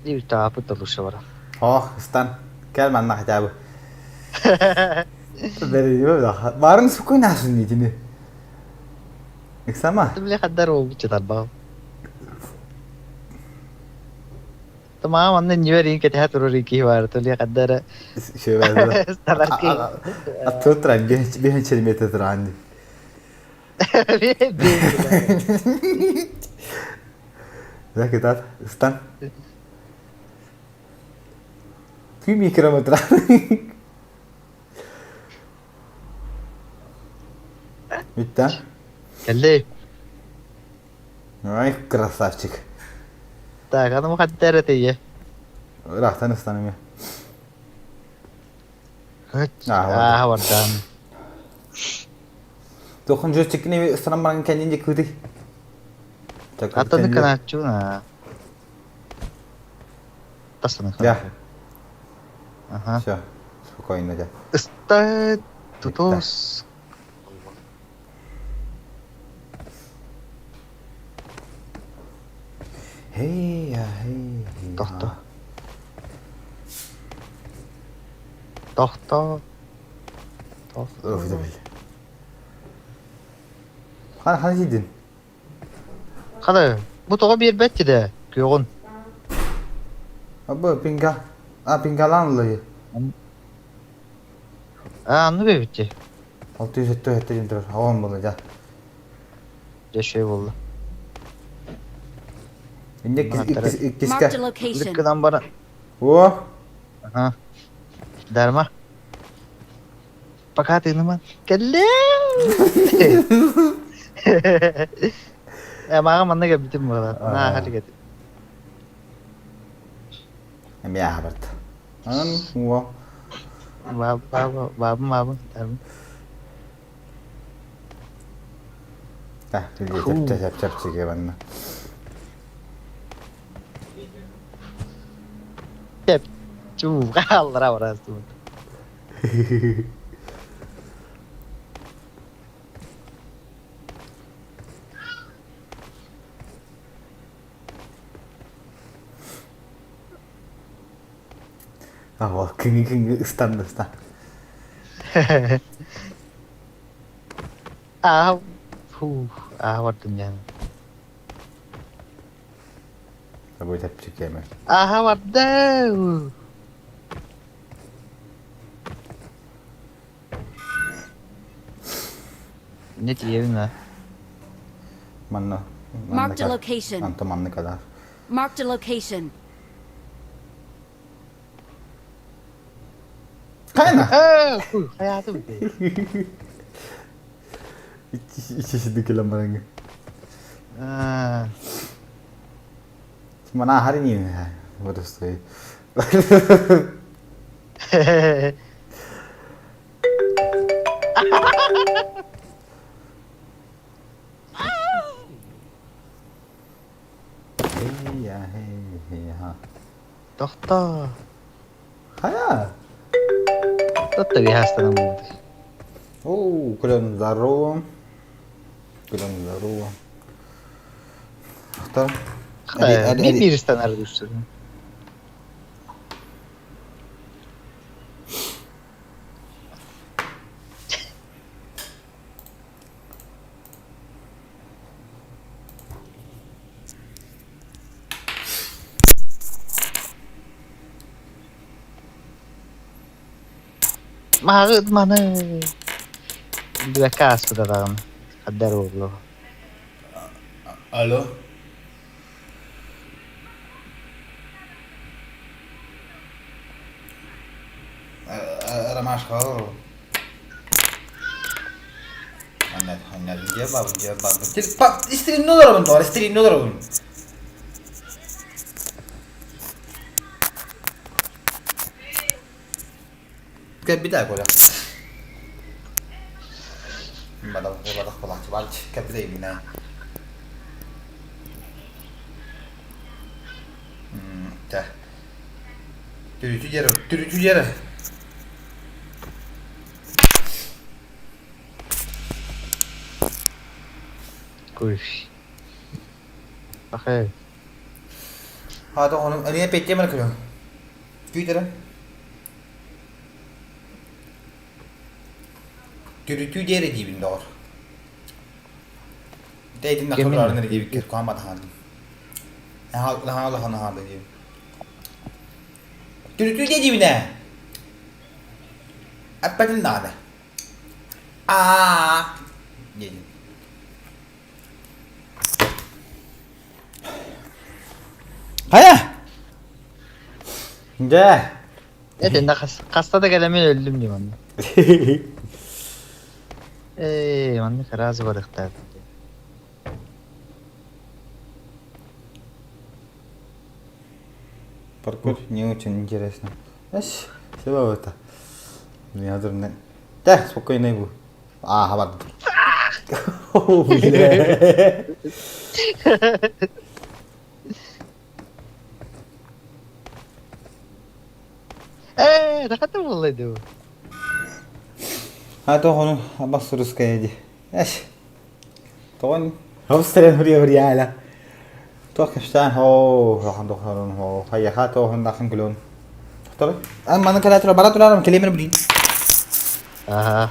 Диир таапыт да лучше барар. Ох, ыстан. Кэл манна хотя бы. Барын спокойно асын итини. Ыксама. Ты бля хаддар уолбучча тарбаҕым. Тумаа манна иннибэр иин кэтэһэ турар киһи баар Туля хаддара старарки. Аттыттыран биһин челмете туран. Да кытат ыстан. Күй микрометр. Бүттэ. Кэлли. Ай, красавчик. Так, аны хаддара тиийэ. Ыраахтан ыстан эмиэ. Аа, бардаан. Тохон жестикини ыстанан баран кэннин дьэ кыытый. Аттаны канааччуна. Тасаны Я. Ага. Все, спокойно дьэ. Ыста тутус. Хей, хей. Тохто. Тохто. Тохто. Хан хан сидин. Хана, бу тоҕо биэрбэт да күөҕүн. Абы пинга. А пингалаан ыллайы. Аа, анны бэбитти. 677 диэн турар. Оҕом буолла дьа. Дьэ шөй буолла. Инне иккискэ. Marked a location. Гынан баран. О! Ага. Дарма. Пока тыыныман. Кэллэ! Э, мага манна кэлбитим буолар. Наа халигет. Эмиэ аһабарт. Ан уо. Бааб бааб баабым баабым дарма. Та, чэп чэп чэп чэп манна. Чэп чуу хааллара барастыбыт. Аҕа кыҥыы кыҥыы ыстанна ыстан. Аа, фу, аа бардым дьаҥ. Тобой тэпчикиэмэ. Ааһа барда. Не тиийэбин аа? Манна Marked a location. Анта манна кадар. Marked a location. Хайна? Ээ, хуй, хайаатым дии. Иччи кэлэн бараҥҥын. Аа. Мана аһар ини бодостой. Тохтоо. Хайа? Тотто биһаастанан буолбут. Оо, күлэн здорово. Күлэн здорово. Ахтар. Мин биир ыстанар дууссун. Маҕыт маны билбэккэ ааспыта даҕаны хаддар буоллу. Алло. Ромашка Истиринне олоробун тоҕо истиринне олоробун. Кэлбитэ Коля. Кэлбитэ именно. Түрүтү дьэрэ, түрүтү дьэрэ. Куш. Ахы. Хата ону эмиэ петтем эрэ көрөҥ. Күүт эрэ. Түрүтүү диэри диибин доҕор. Дэйдин нахыларын эрэ диэбиккэр куһаан батаһаан. Наһаа улахан аһаанда диибин. Түрүтүү диэ диибин ээ. Эппэтим даҕаны. Аа диэтим. Хайа? Дьэ. Этиннэ хаста да кэлэмин өллүм дии манна. Ээ, маннык араас барыахтаах. Паркур не очень интересно. Эш, все это. Ядерный. Да, спокойно был. А, хабар. Бля. Ээ, тахата буолла дуу. А то хону абас русская ди. Эш. Тоҕон хабыстаран хурия хурия Туох кэпсээн хоо хахан тохторун хоо хайаха тоохун дахын күлүн. Тохтору. Ан маны кэлэ тура бара турарым кэлиэмэр билин. Аха.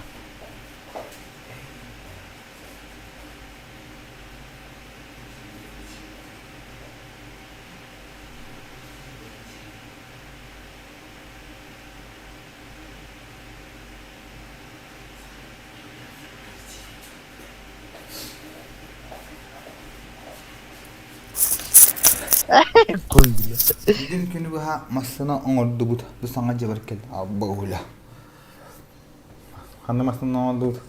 Бүгүн күнү быһа массыына оҥордубут. Бу саҥа дьиэбэр кэл албауля. Ханна массыына оҥордубут?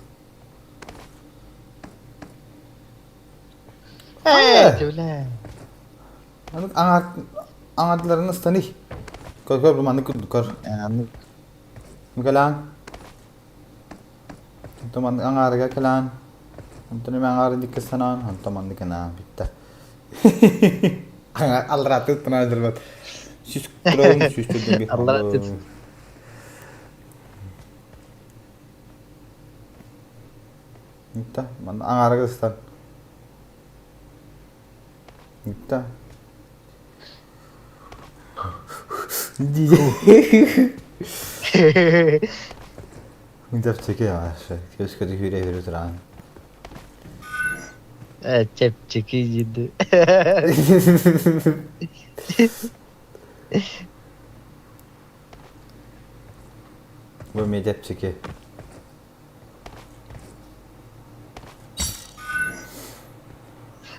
Ээ, Аҥардыларын ыстаный. Көр көр бу маннык курдук көр. Микелаан. Онтон маннык аҥаарыгар кэлээн, онтон эмэ аҥаарын диэки санаан, онтон маннык гынаан бүттэ. Алларааттыы ыттан дырбат. Сүүс килоун сүүс төрдүн биир Алларааттыы. Бүттэ. Манна аҥаарыгар ыстан. Бүттэ. Чэпчэки вообще. Көөскөтү күүрэ-үүрэ тураҕын. Э, чэпчэки диир. Бу эмиэ чэпчэки.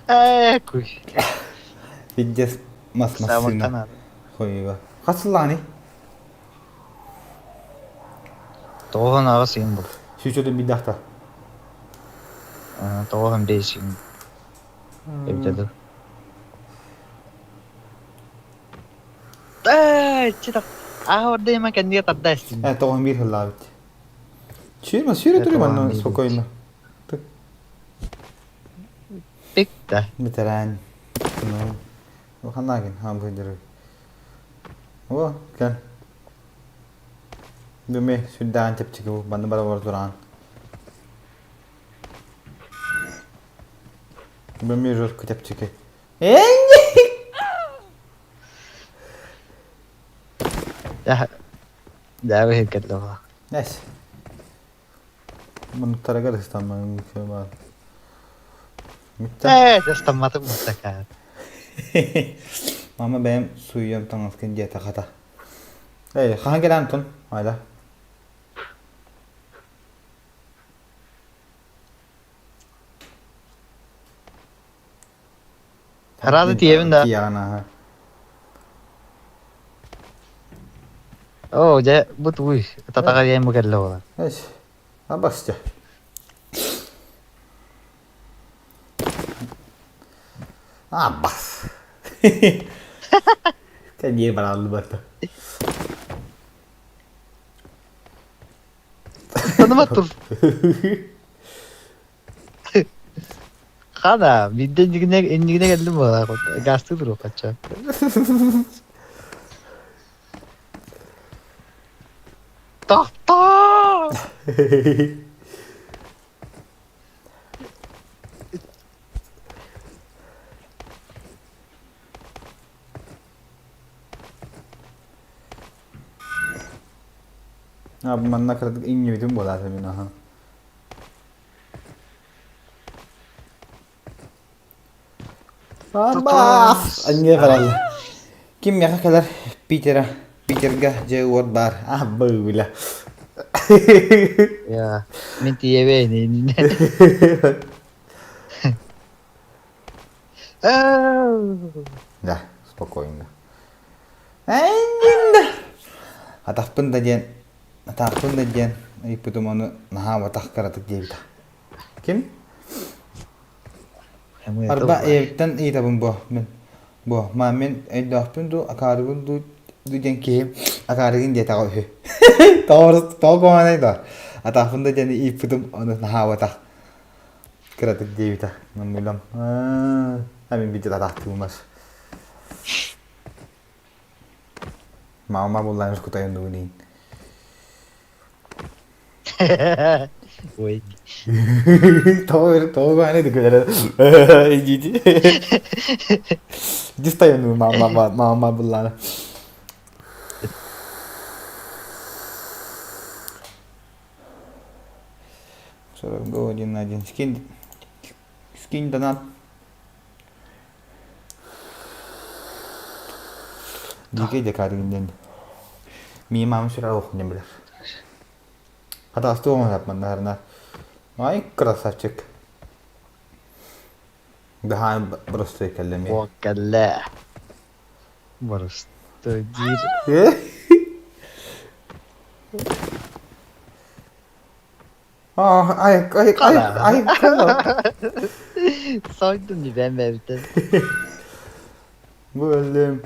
Ээ, куй. Пиздец мас массыына. Хойуга. Хас сыллааный? 98 ыйым буолла. Сүүчөтүн биирдэхтэ. 95 ыйым эбитэ дуу. Ээ, читак. Аа, ордайма кэннигэ тарда эстин. Э, 91 сыллаабыт. Сүүрмэ, сүүрэ туруу манна спокойно. Пикта. Ветеран. Ну, ханаагин, хаам быдыры. О, кэл. Дүме сүрдээн чэпчэки бу манна бара бар тураан. Бөмө жестко чэпчэки. Даа иһиргэллэҕэ. Эс. Муннуктарыгар ыстаммаҥ баар. Ээ, ыстамматым мустакаат. Мама бэйэм сууйуом таҥаскын диэтэ хата. Эй, хаһан кэлэн Антон? Айда. Рада тиийэбин да. Тиийэҕин аха. Оо, дьэ, бу тугуй? Татаҕа диэн бу кэллэ буолар. Эс, абастя. Абас. Кэнниэ бараллыбата. Tanıma tur. Хана, биирдэ иннигинэ иннигинэ кэллим буолар. Гастыы туруоххачча. Тохтоо! Манна кыратык иҥнибитим буолаата мин аха. Абаас! Анньыа баралла. Ким миэхэ кэлэр Питера, Питерга дьэ уот баар. А быыла. Я, мин тиийэбин иннинэ. Да, спокойно. Эннинда. Атахпын да диэн, атахпын да диэн ыйыппытым ону наһаа батах кыратык диэбитэ. Ким? Арба ийэбиттэн ыйытабын буо мин. Буо маа мин өйдөөхпүн дуу, акаарыбын дуу диэн киһи акаарыгын диэтэҕэ үһү. Тоҕо тоҕо куһаҕанай да? Атаахпын да диэн ыйыппытым ону наһаабатах. Кыратык диэбитэ. Маммылам. Аа, мин биир атаахтыылмас. Мама буллаан кутайын дуу Ой. Тоҕо тоҕо көһөнө күлэр диити. Дистайын мама мама буллаана. Сорок один на один. Скинь, скинь донат. Дикий декарин диэн. Мии маам сүрэ олох диэн билэр. Хатаастыы оҥоһук манна Ай, красавчик. Даһаан боростуой кэллэ эмиэ. Уол кэллэ. Боростуой диир. Ай, ай, ай, ай, Сойдум дии бэйэбиттэн. Бу өллүм.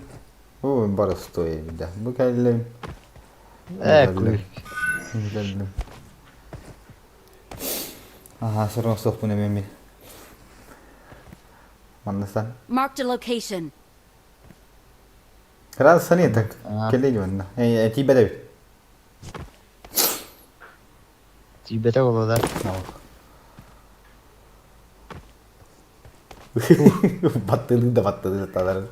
Бу боростуой эбит Бу кэллим. Ээ, куй. Кэллим. Аха, сорох суохпун эмиэ мин. Манна Marked a location. Раз сани так кэллэ манна. Э, тиийбэт эбит. Тиийбэтэ буолуо да. Баттылыы да баттылыы талар.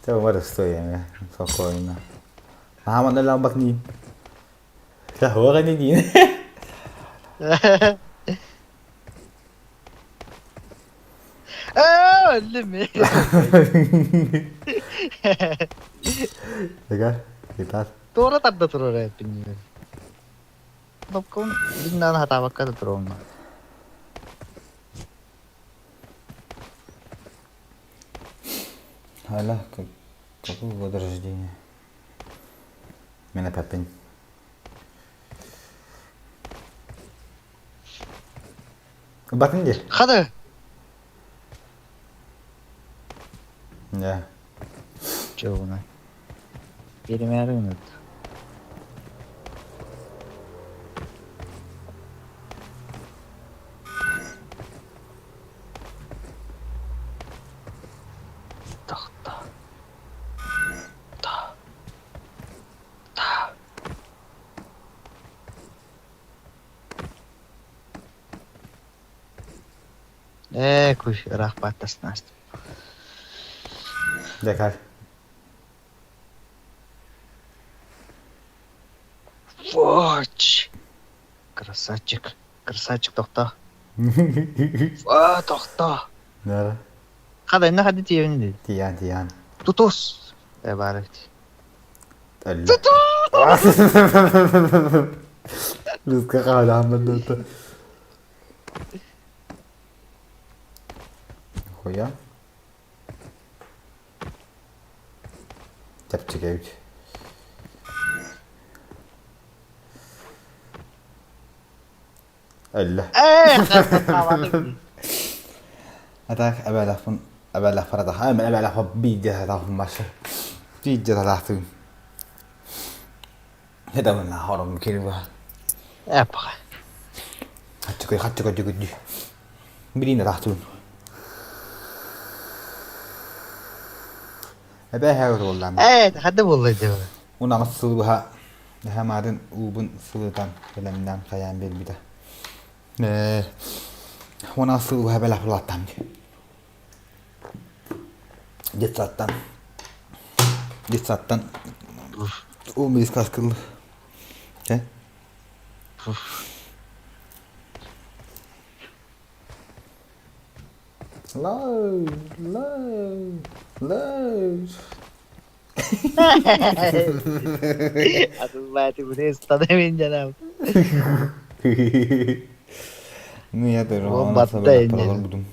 Чэ, боростуой эмэ, спокойно. Ааман ылаабат нии. Суох ини диин. Ээ, өллүм. Ыгар, гитар. Туора тарда турар эппин. Топкун дьиҥнээн хатаабакка да туруоҥ Аля, какой год рождения? Мен эппин. Батын дии. Хады. Дьэ. Чугуна. Биэримээри гынат. Тохто. Та. Та. Ээ, куй, ыраах бааттасын аастым. Дьэ, кэл. Фоч! Красавчик. Красавчик тохтоо. Аа, тохтоо. Нара. Хада, инна хады тиэбин дии. Тиийэн, тиийэн. Тутус! Э, баар эбит. Өллө. Рыска хаалааммын да. Хуя. Чэпчэки эбит. Өллө. А так эбэлэхпин эбэлэхпэр атаха эбэлэхпэ биирдэ сатаахпын башы. Биирдэ сатаахтыгын. Это хором кирва. Эпха. Хаччыкай хаччыкай дьүгүддү. Билин атаахтыгын. Эбээ һээ буоллаан. Ээ, хадда буолла дии. Унаҕас сылбыһа Эһэм уубун сылытан бэлэмнээн хайаан биэрбитэ. Ээ, уонна сылбыһа бэлэх булаттам дии. Детсадтан детсадтан уум искаскыл. Э? Low, low, low. Атын жанам. Ну я тоже О, он батта особенно инде. продолжил.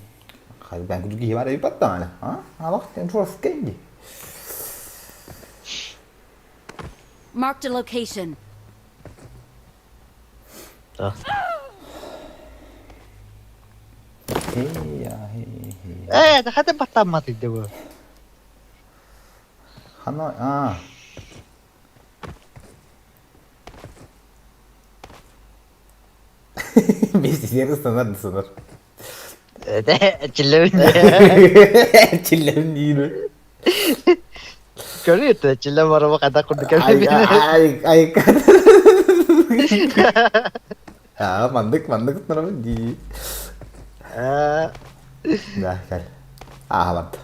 Хай бен кудуки хибара ипаттаана. А? Алах тен чураскенди. Marked a location. Хей я хей хей. Ээ, хата баттаммат иде бу. Хана а. Бес стандарт сыныр. Чиллебин. Чиллем диир. Көрү чиллем барабы ката курдук Ай ай ай. Аа, мандык мандык тунарабын дии. Аа, Да, кэл. Аа, барда.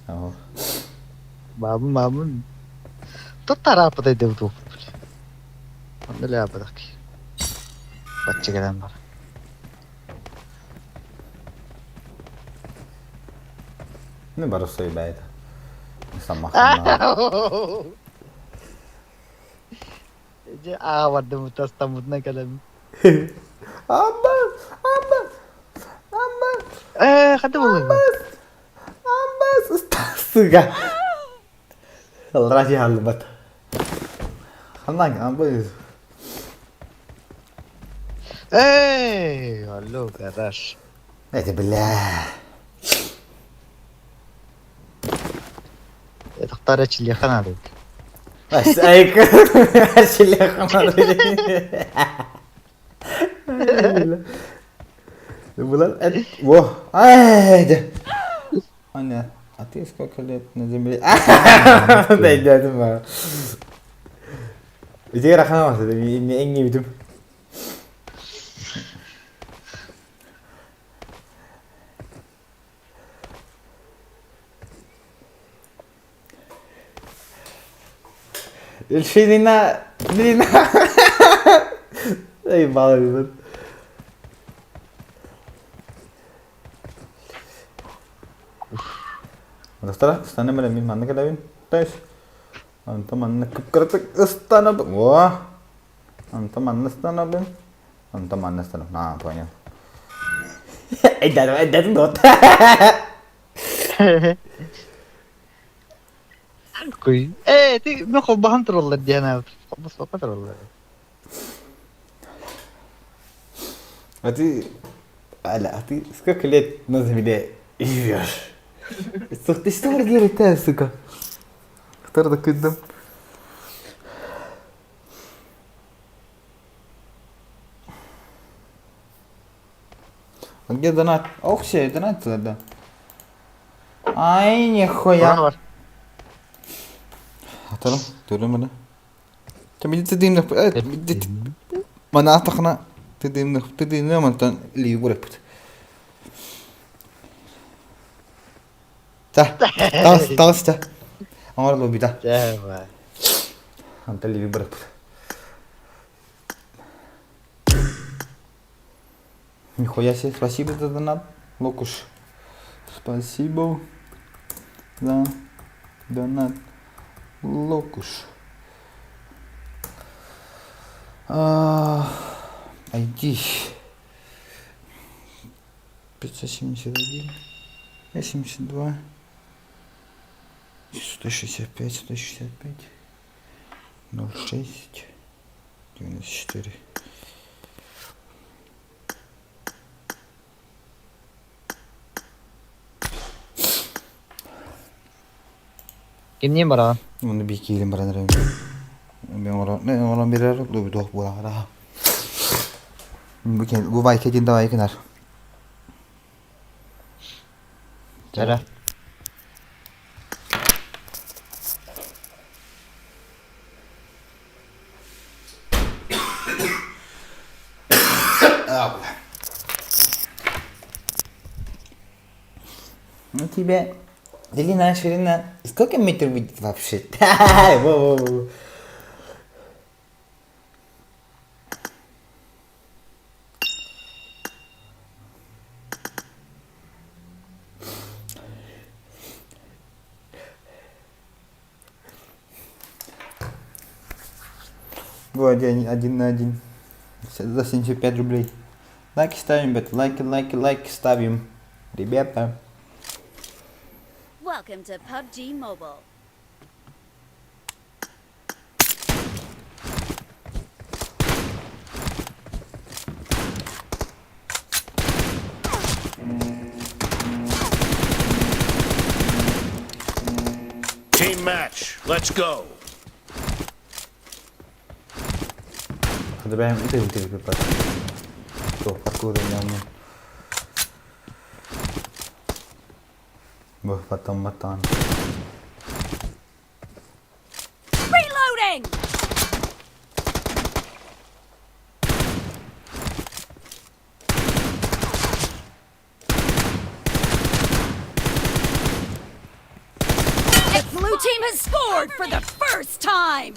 Оо. мамын мамын. Тут тараапыт иде бу. Онда ле ападак. Бачча келен бар. Ну, барысой бэйт. Самахна. Же аа барды мутастамутна келем. Амба! Амба! Амба! Ээ, хата болду. Амба! Стасыга. Алрати халбат. Ханнан амба. Эй, алло, гараж. Это бля. Тохтар чиллехан адык. Ас айк. Чиллехан. Булар эт во. Ай. Аня, а ты сколько лет на земле? Да, дядя ма. Иди рахана не не видим. Эльфинина, Нина. Эй, мало Достар, станем мин манна кэлэбин. Тэс. Онто манна кып-кыратык ыстанабын. О! Онто манна ыстанабын. Онто манна ыстанабын. А, понял. Эйдәдім, эйдәдім дот. Куй. Ээ, ти мен холбахан тураллар диэн холбос тураллар. А ты... Аля, а ты сколько лет на земле живешь? Ты что делаешь, сука? Который такой дом. А где донат? Ох, все, донат да. Ай, нихуя. Бар. Атарым, төлөм мына. Манаатахына тыдыымна мантан лии бураппыт. Та, таҕыс, таҕыс та. Оҥор лобита. Давай. Антон либи быраппыт. Нихуя себе, спасибо за донат, Локуш. Спасибо за донат, Локуш. ID 571, 72, 165, 165, 06, 94. Кимниин бараҕын? Уонна биир киирэн баран эрэбин. Мен оҥорон биэрэр туох буолаара. Бу байка диэн давай гынар. Чара. Ну тебе длина, ширина. Сколько метров будет вообще? Во-во-во. Бу один, один на один. За 75 рублей. Лайки ставим, ребята. Лайки, лайки, лайки ставим. Ребята. Welcome to PUBG Mobile. Team match. Let's go. Hadi ben bir de bir bak. Паркур Бу потом матан. Reloading! The blue team has scored for the first time!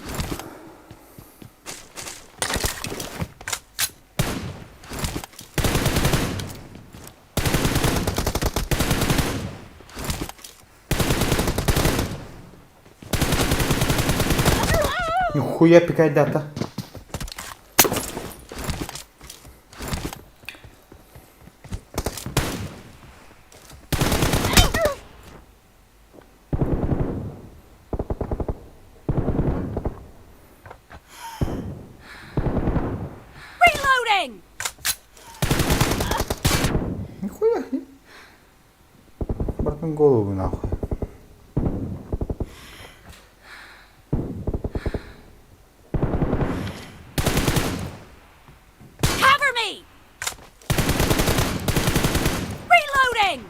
Нихуя пикай дата. Reloading! Нихуя. Братан голову нахуй. Cover me! Reloading!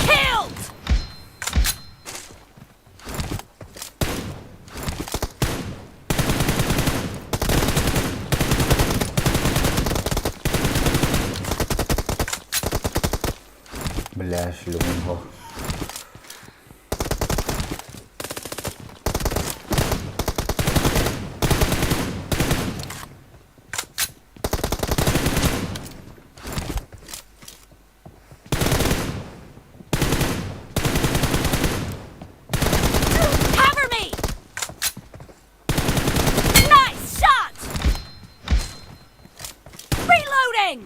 Killed! Бля, шлюху. Cover me! Nice shot! Reloading!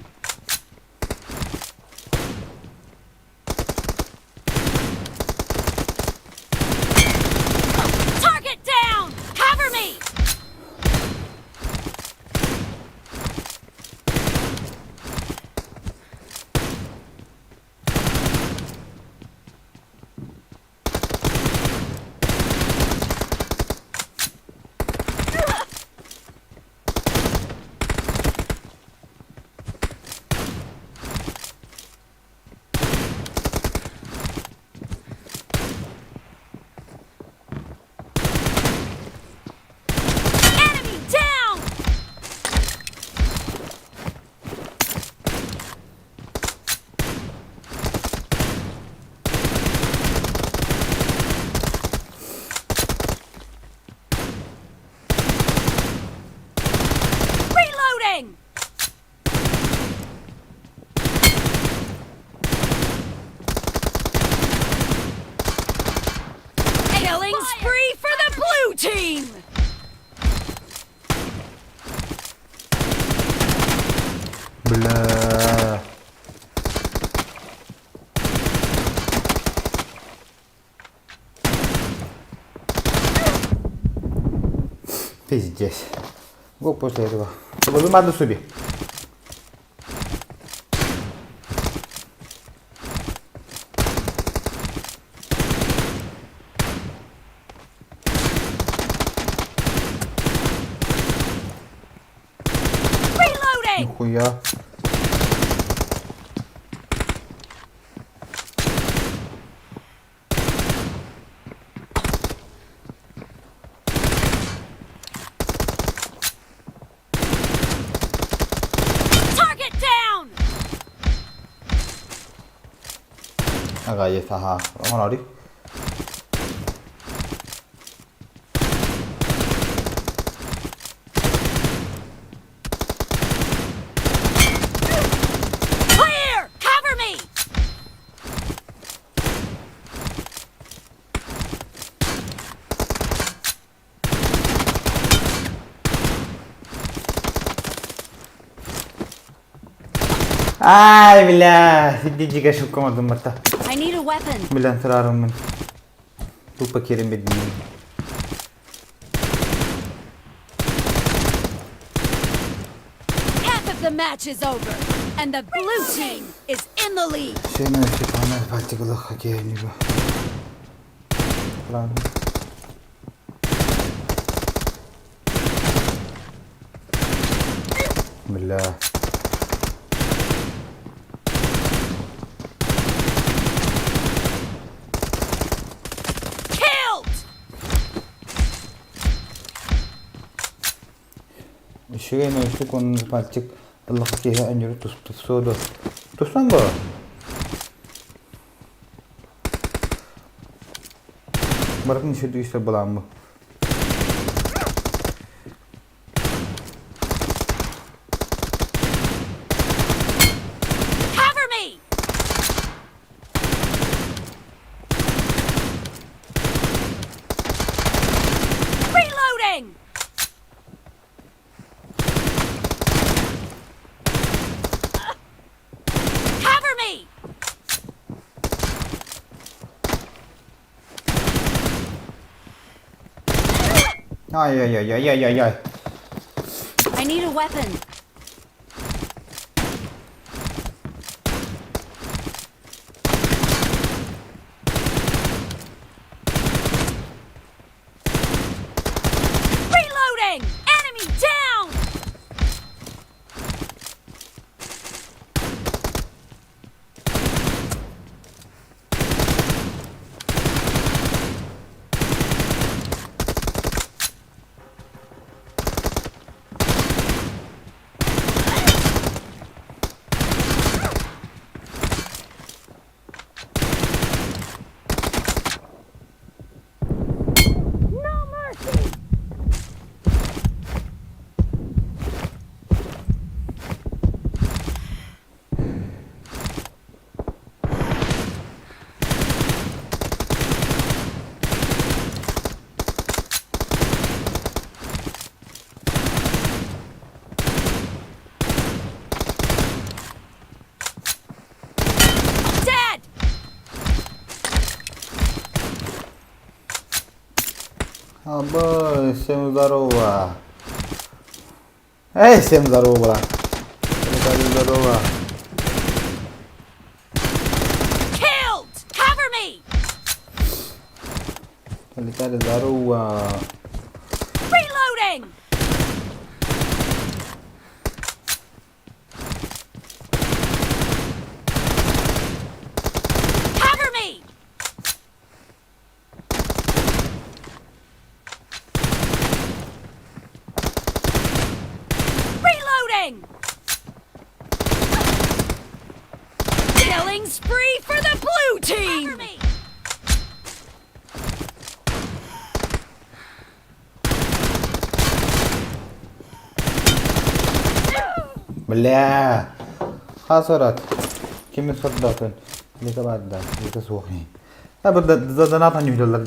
Reloading! Killing spree for the blue team! Бля. Пиздец. Го после этого. Лови собі. Reloading! Нихуя. Target down! Ага, есть, ага. Оҥорор. Clear! Cover me! Ай, бля, сиддига шукка мата. I need a weapon. Билэн турарыммын. Тупо киирэн биэрдим. Half of the match is over, and the blue team is in the lead. Сена Степана Балтикалах хоккейнига. Ладно. Бля. Killed! Үчүгэй үчүк он пальчик ыллах киһи аньыры тус тупсуоду. Тустан бу? Барытын үчүгэй истер буламмы. Cover me! Reloading! Cover me! Ай-яй-яй-яй-яй-яй. I need a weapon. Reloading! Enemy down! No mercy! Dead! Абы, всем здорово. Эй, всем здорово. Всем здорово. Killed! Cover me! Полетали здорово. Reloading! Cover me! Reloading! Killing spree for the blue team! Cover me! Бля! Хасарат. Кими сордоотун? Лика бар да, лика суох. Ha burada zaten yürüyorlar.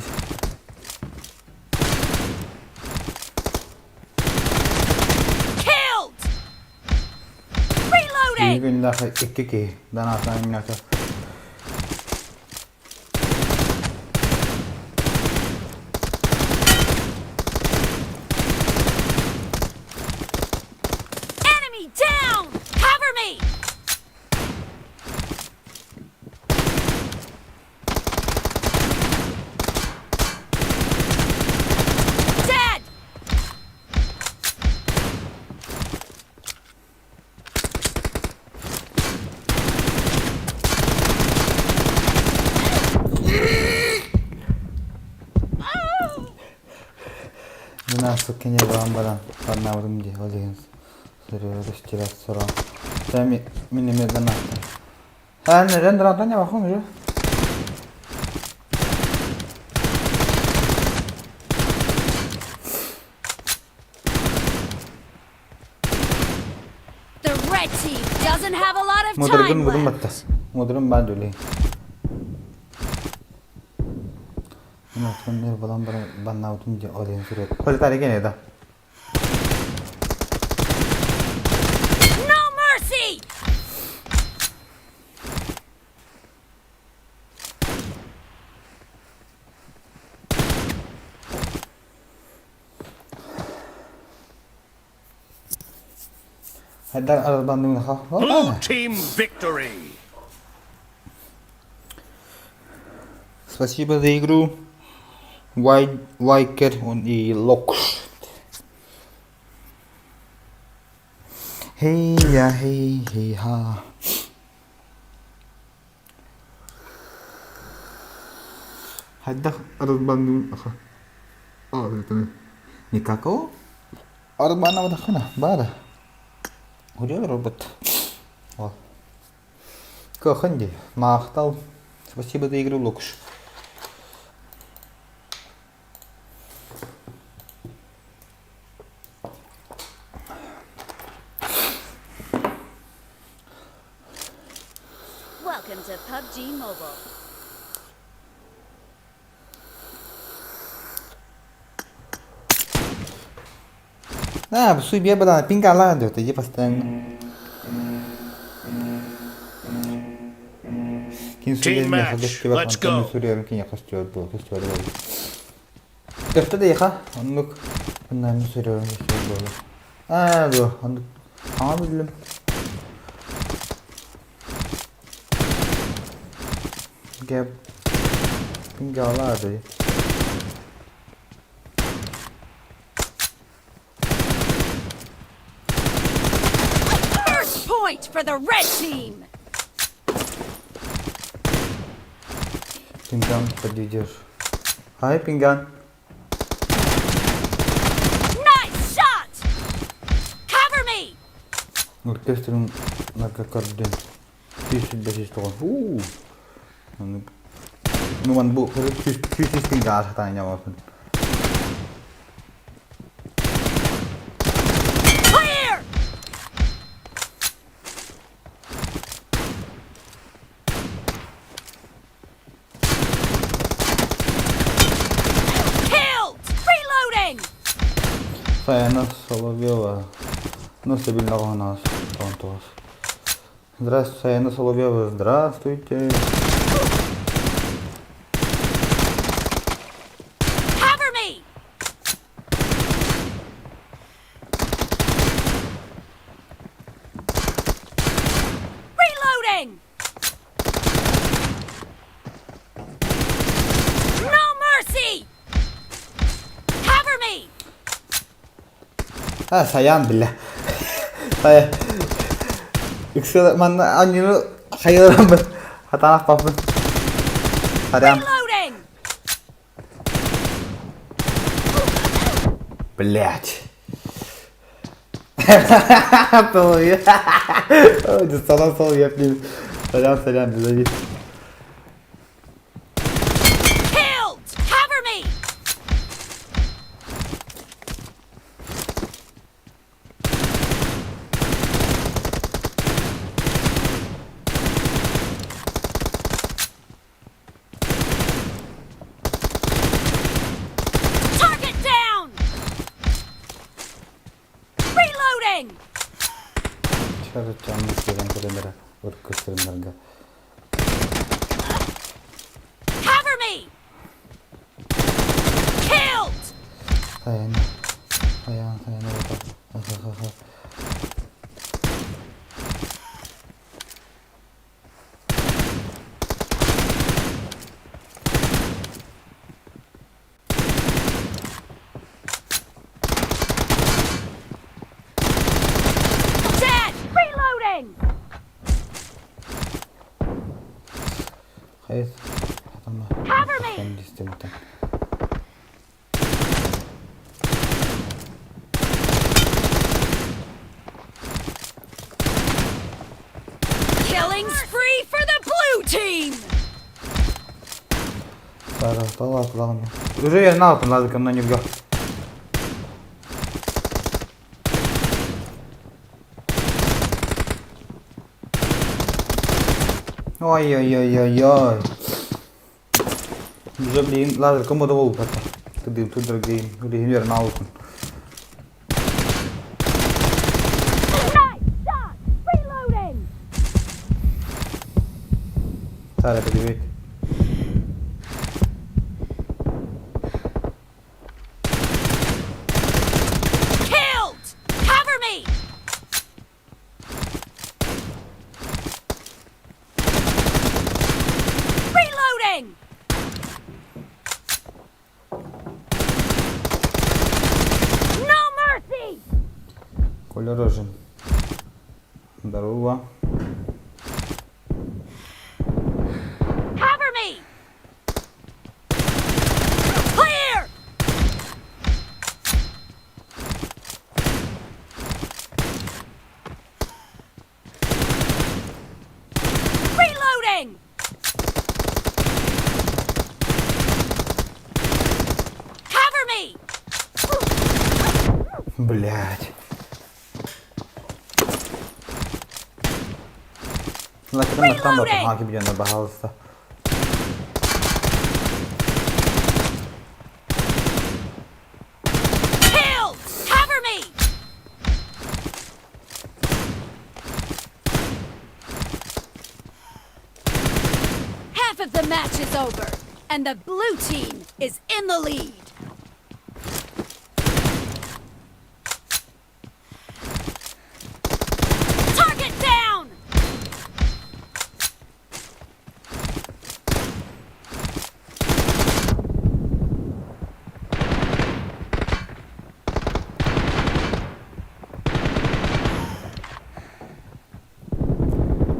Killed! Reloading! Günler iki ki. Donatan yürüyorlar. Enemy down! Cover me! Dead! Династия баран баран барнаабытым дии ол иһин сырыа сорох мин эмиэ донаттым. Эн эрэн донаттан ньабахын уже. The red team doesn't have a lot of Мудрыгын time будун left. баттас. Мудрын баар дүлей. Мин эр балан баран баннаабытым дии ол иһин суруйа. Полетари кene да. No mercy! Хайдар арбанныгын ха. Blue team victory. Спасибо за игру. Вайкер он и Локш. Хей я хей хей ха. Хайдах арбанныгын ха. Никако? Арбана вадахына бара. Худёр робот. О. Каханди. Махтал. Спасибо за игру, Локш. Welcome to PUBG Mobile. А, суй бадан пинга ладно, ты постоянно. Кин Team суйен match. Let's go. суриярым кин якастıyor bu, костюр бу. Köfte de yıka. Onluk. Bunların суриярым костюр бу. А, bu. Onluk. Aa bildim. Gel. Pinga ладно. First point for the red team! Пинган подведешь. Ай, пинган. Nice shot! Cover me! Оркестрын наркокорден. 505 Уу. Ну ман бу сүүс пинга сатан нямасын. Clear! Killed! Reloading! Саяна Соловьева. Ну, стабильного у нас. Антос. Здравствуйте, Саяна Соловьева. Здравствуйте. Cover me! Reloading! No mercy! Cover me! А, Саян, бля. Сая. Иксел манна аннину хайырам бит. Хатанах папын. Сарян. Reloading! Блять. Салам сол я блин. Сарян, сарян, завис. Killed! Cover me! Reloading! Чарыччааммыт киирэн кэлэн эрэ ыркыстырыннарга. Cover me! Killed! Хайан, хайаан, хайан оҕото. Dead! Reloading! Хайа, хатама. Cover me! Истибитэ. Killing spree for the blue team! Уже я знал, там надо ко мной не бьет. Ой-ой-ой-ой-ой. Уже, блин, лазер кому довол это. Ты тут дорогие, или на Nice shot! Reloading! Сара, привет. Killed! Cover me! Reloading! No mercy! Коля Рожин. Здорово. Cover me! Clear! Reloading! Cover me! Блять. Reloading! Пожалуйста. Killed! Cover me! Half of the match is over, and the blue team is in the lead. Target down!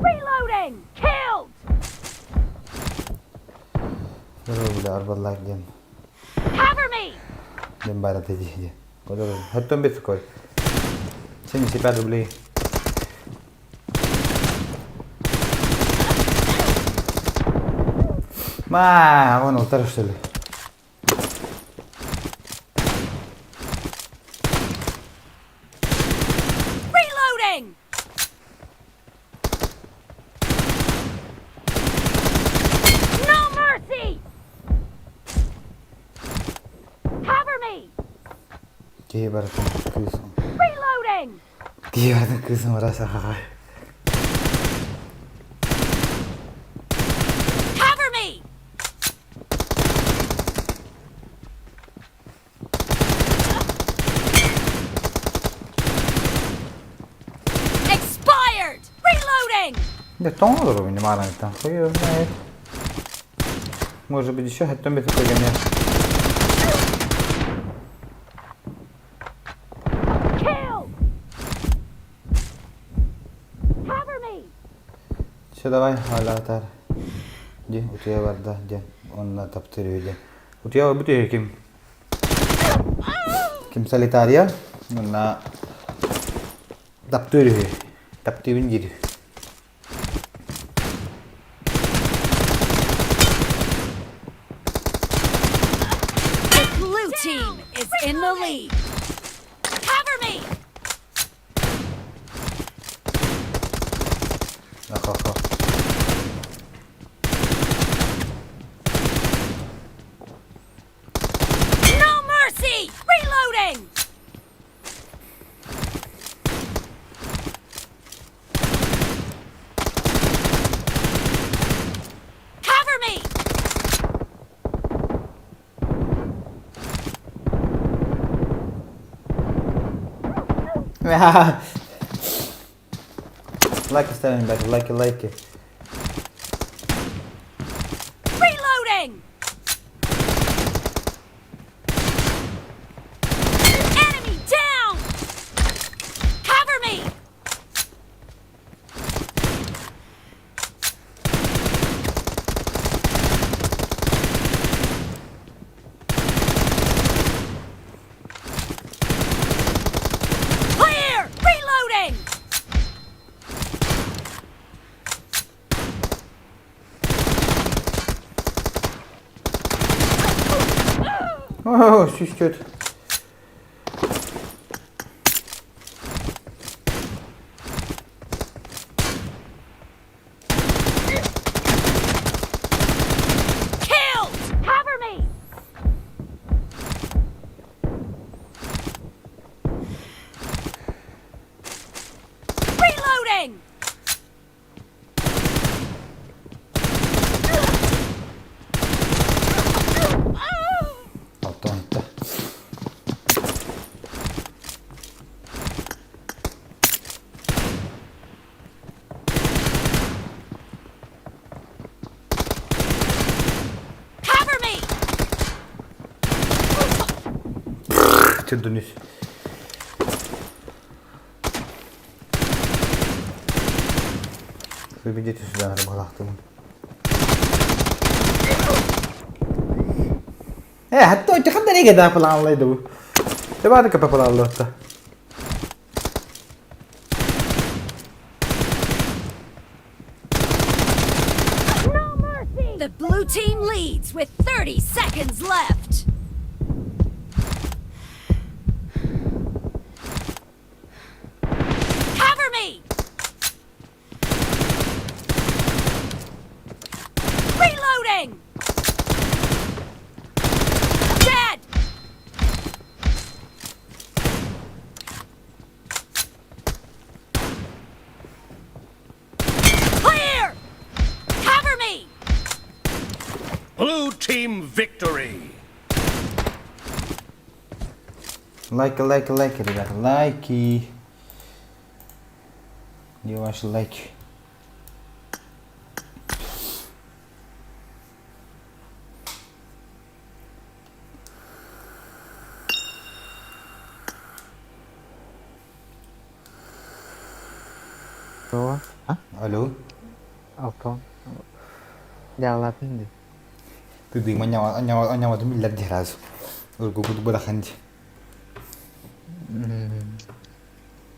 Reloading! Killed! Здорово, бля, арбаллаах диэн. Cover me! Диэн баар этэ дии. Коля Рожин. Хаттан бит кой. 75 рублей. Ма, вон алтарь, что ли? Reloading! No mercy! Cover me! Киһи барытын кыыс. Reloading! Киһи барытын кыыс оҥоро сахаҕа. Cover me! Expired! Reloading! Да тоҥ олорор внимание там. Хуй его знает. Может быть, еще хаттан бит кой мне. Kill! Cover me! Все, давай, алатар. Ди, утуйа барда, ди. Онна таптыр ди. Утуйа бутуйа ким? Ким солитария? Онна таптыр Таптыыбын диир. The blue team is in the lead. Cover me! Ах-ах-ах. No mercy! Reloading! Лайки ставим, ребята, лайки, лайки. Reloading! Enemy down! Cover me! Clear! Reloading! О, сүүстүөт. Killed! Cover me! Reloading! Оттон иттэ. Cover me! Түрдүнүс. Вы сюда, рыбалахтым. Э, хатта оча ханда неге да планлайды бу. Тебады капа планлы. No mercy! The blue team leads with 30 seconds left. Cover me! Reloading! Dead! Clear! Cover me! Blue team victory. Лайки, лайки, лайки, ребята, лайки. Где ваши лайки? О, а? Алло. Алтон. Дялатын ди. Ты дыма анява миллер дираз. Ургу бараханди.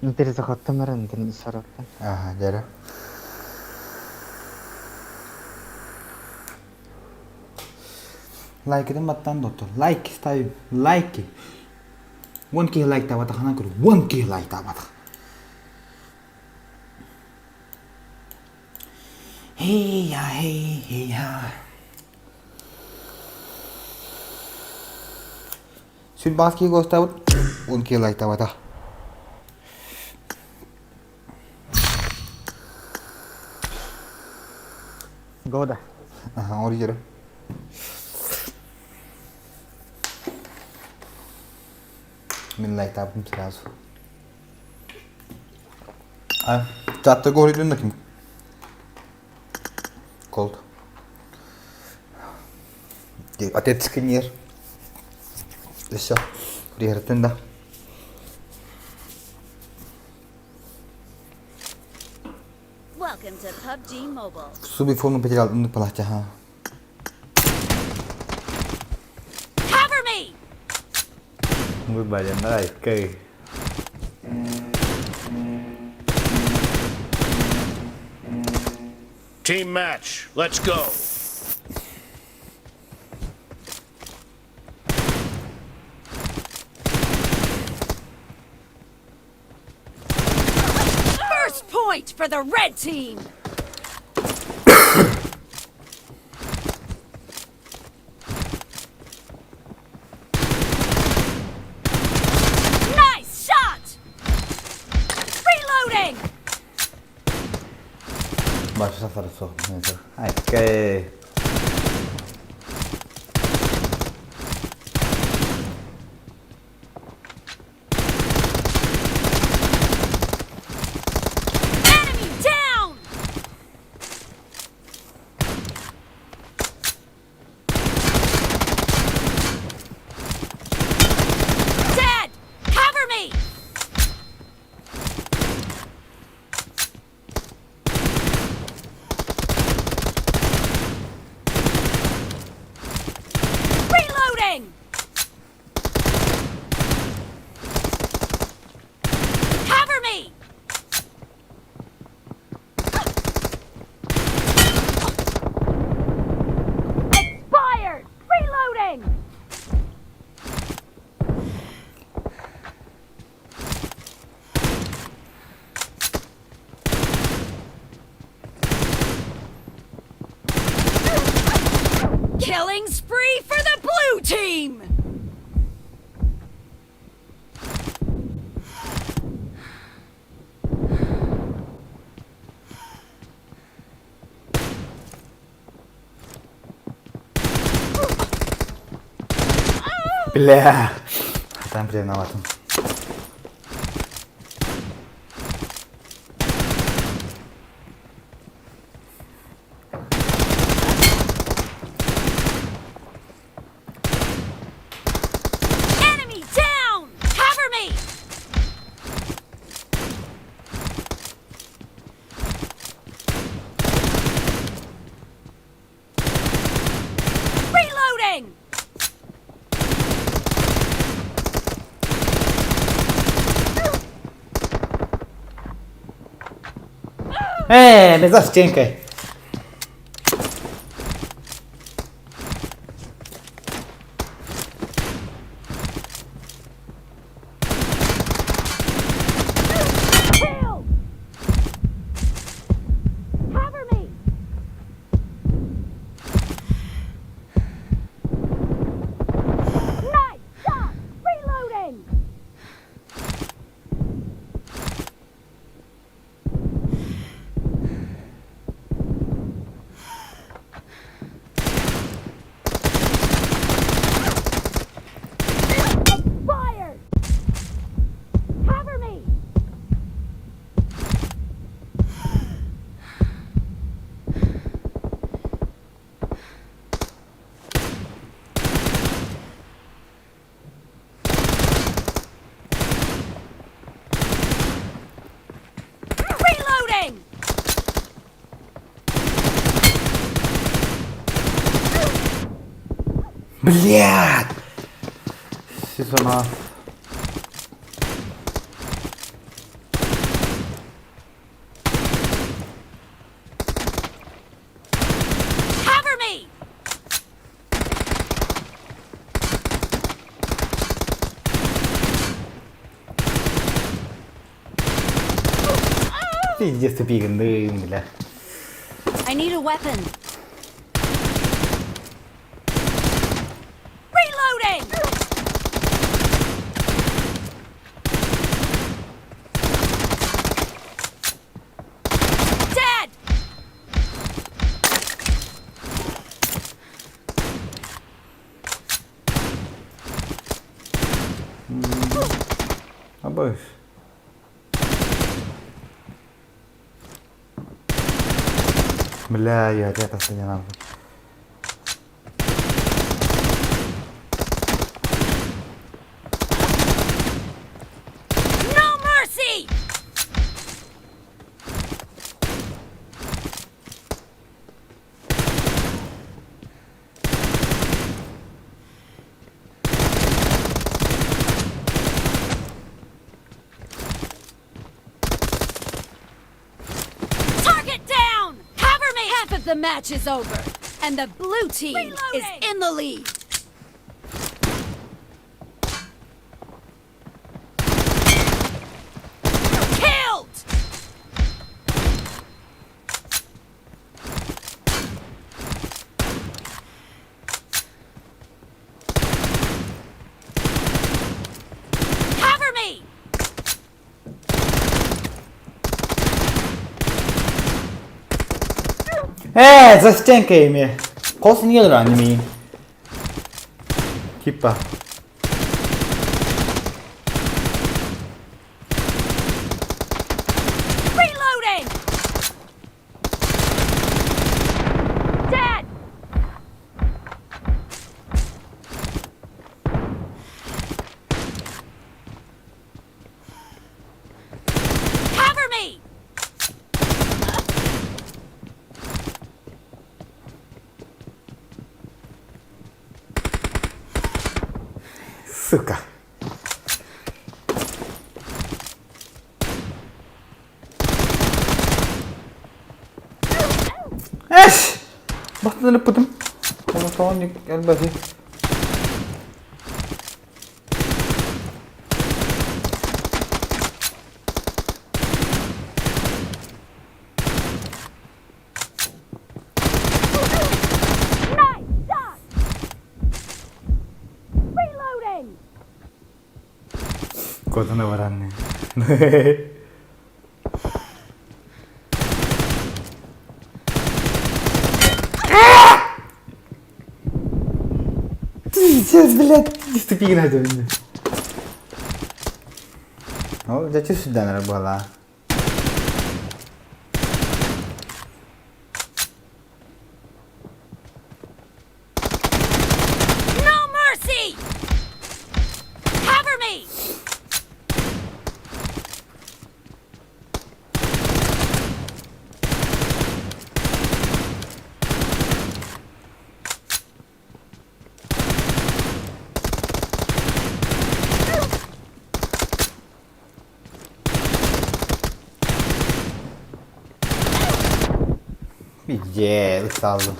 Интересно, хоттамарын сорокта. Ага, дяря. Лайкыдын баттан доттор. Лайк ставим. Лайки. 1K лайк табата хана көр. 1K лайк табата. Hey ya hey hey ya. Сүн баски гостабыт 1K лайк табата. Года. Ага, оригер. Мен лайк таптым сразу. А, чатта көрүлүн да ким? Колд. Отец кинер. Все. Приехать да. Welcome to PUBG Mobile. Суби форму потерял, ну палатя, ага. Cover me! Вы блин, лайк. Team match. Let's go. First point for the red team! Nice shot! Reloading! Баша сахар сох. Айкэй. Бля. Хатан признаватым. Enemy down! Cover me! Reloading! Ээ, за стенкой. Kill! Cover me! Nice shot! Reloading! Expired! Cover me! Reloading! Блядь! Сезона. Cover me! Пиздец ты пигандым, бля. I need a weapon. Reloading! Dead! Абы. Бля, я опять последний нахуй. No mercy! Target down! Cover me! Half of the match is over, and the blue team is in the lead. Killed! Cover me! Э, за стенкой ими. Қосын келір аниме. Типа. Reloading! Dead! Cover me! Сука. Эш! Бахтан өлөппүтүм. Оны тоҕон элбэти. Nice shot! Reloading! Куотана баран. Пиздец, блядь, тупигин айтабын. Ол дьэ сүрдэнэр буолаа. No mercy! Cover me! Пиздец, ыксааллым.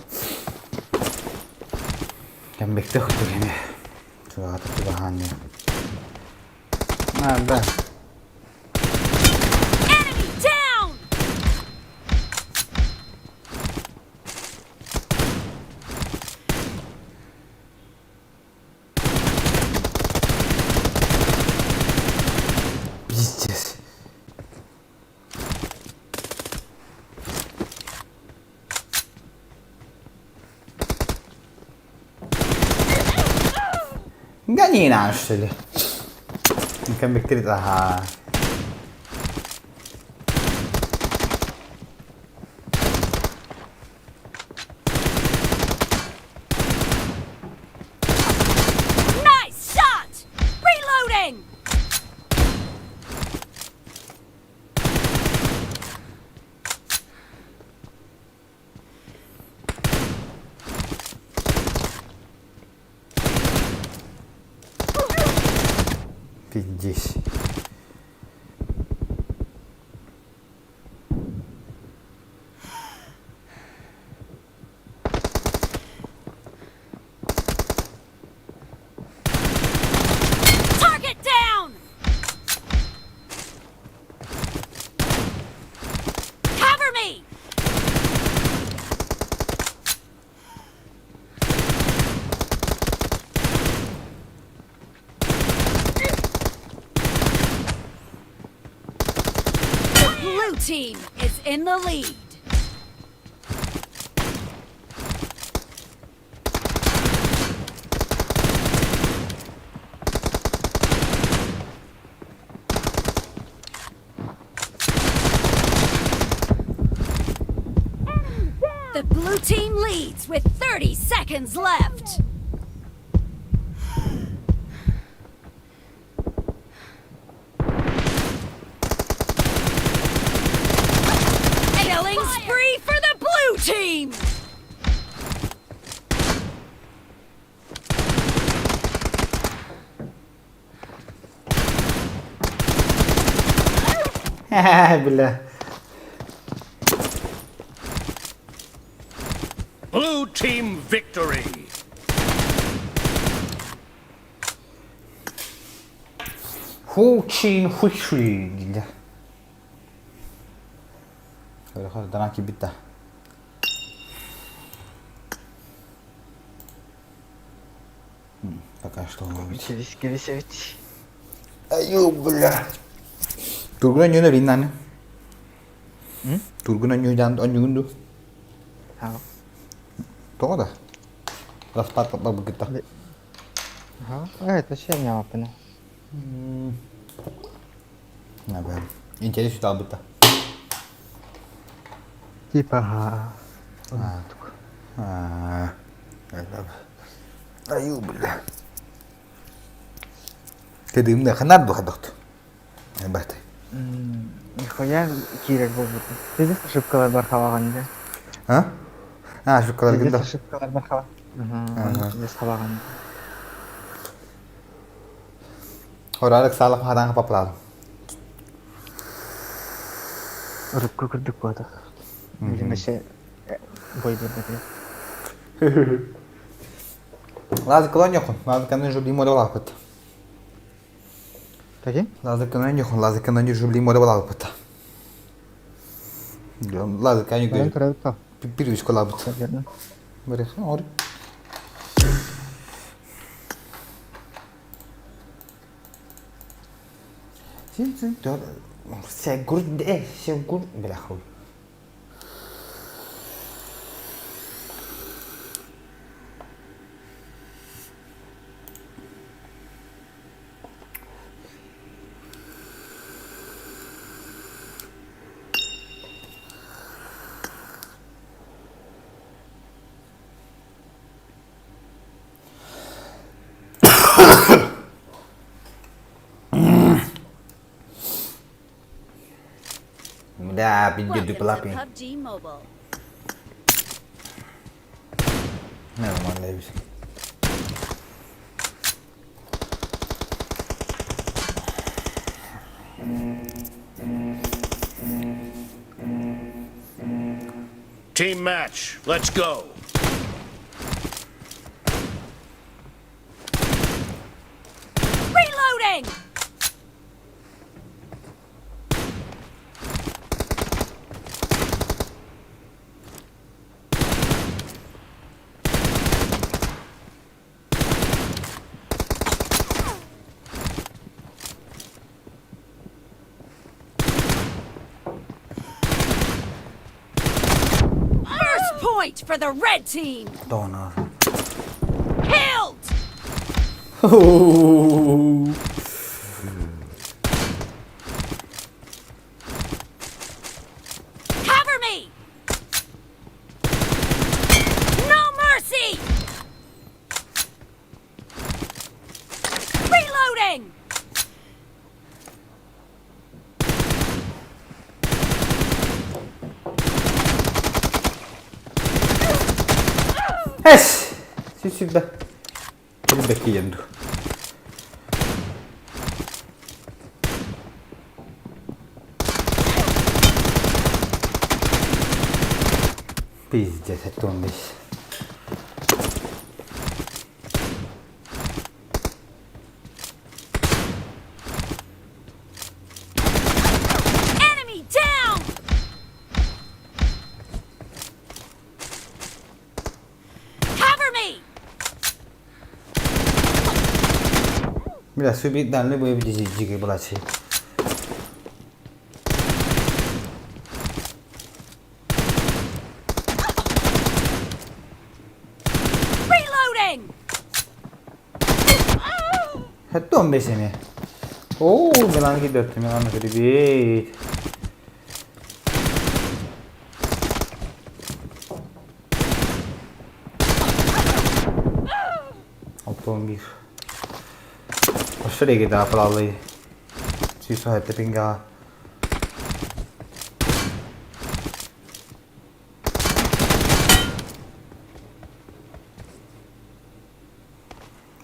Кэмбикте кутугеме. Чугаата чугаһаанньа. Наада. Enemy down! Пиздец. Ганина, что ли? Кэмбиктирит аха. Nice shot! Reloading! Пиздец. Target down! Cover me! The blue team is in the lead. The blue team leads with 30 seconds left. Killing spree for the blue team! Бля. Blue team victory. Хучин хуйшуй дииллэр. Көрөхөр кибит да. Пока что Кэбис кэбис Айуу, бля. Тургун онньуун өрүн Тургун онньуун онньугун ду? Haa. Тоҕо да? Распад бабыгыта. Haa. Evet, вообще не опына. Интерес уталбыта. Типа haa. Айуу, бля. Тедимне ханар духа дохт. Бат. Нихуя киирэр буолбутум. Пиздец ошибкалар бар хабаҕан дии. А? А, ошибкалар Пиздец гында. ошибкалар бар хаба. Ага. Пиздец хабаҕан. Хорарык саалах хадан паплал. Урукку курдук буотах. Билимеше бой бербете. Лазы колоньохун, лазы канын жубли мода балапыт. Таки? Лазы канын лазы канын жубли мода балапыт. Лазы канын Баран турабыт Пирвич колабыт. Бери, ори. Сегур, бля, хуй. Да, Welcome to пиздец, PUBG Mobile. Нормально эбит. Team match. Let's go. Reloading! First point for the red team! Тоҕо Killed! Cover me! No mercy! Reloading! Эс! Сүүс Сүүрбэ киийэн дуу. Пиздец, это он весь. Enemy down! Cover me! Бля, сүүрбэ бу эбит булачы. Reloading! Хэтте 15 эми. Оо, Милан кидерти, Милан кирбит. Алта 11. Ошо да палалы. Сүүс хэтте пинга.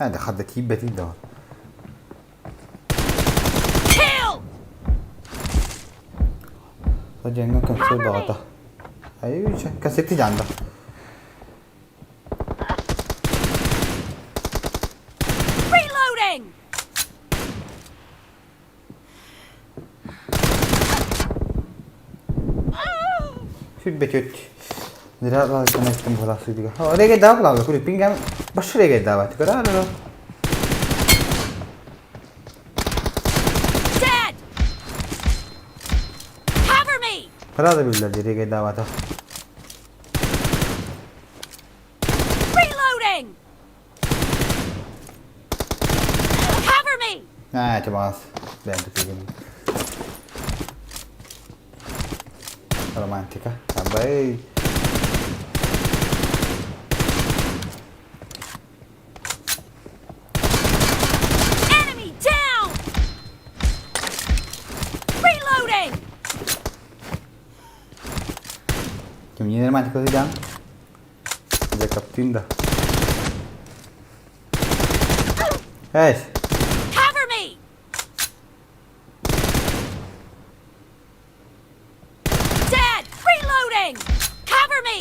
Hadi hadi тиийбэт да. Kill! Садьяҥҥа концерт баҕата. Айыы, кассеты жанда. Reloading! Сүүрбэ түөрт. Нира була сүүрбэ. Ореге да була кури пингам башреге да бат. Көрө Dead! Cover me! Правда биллер реге да бата. Reloading! Cover me! Аа, чамаас. Бэн тупигин. Романтика. Абай. Enemy down! Reloading! Ким романтика зайдян? Закаптин да. Эс. Cover me! Dead! Reloading! Cover me!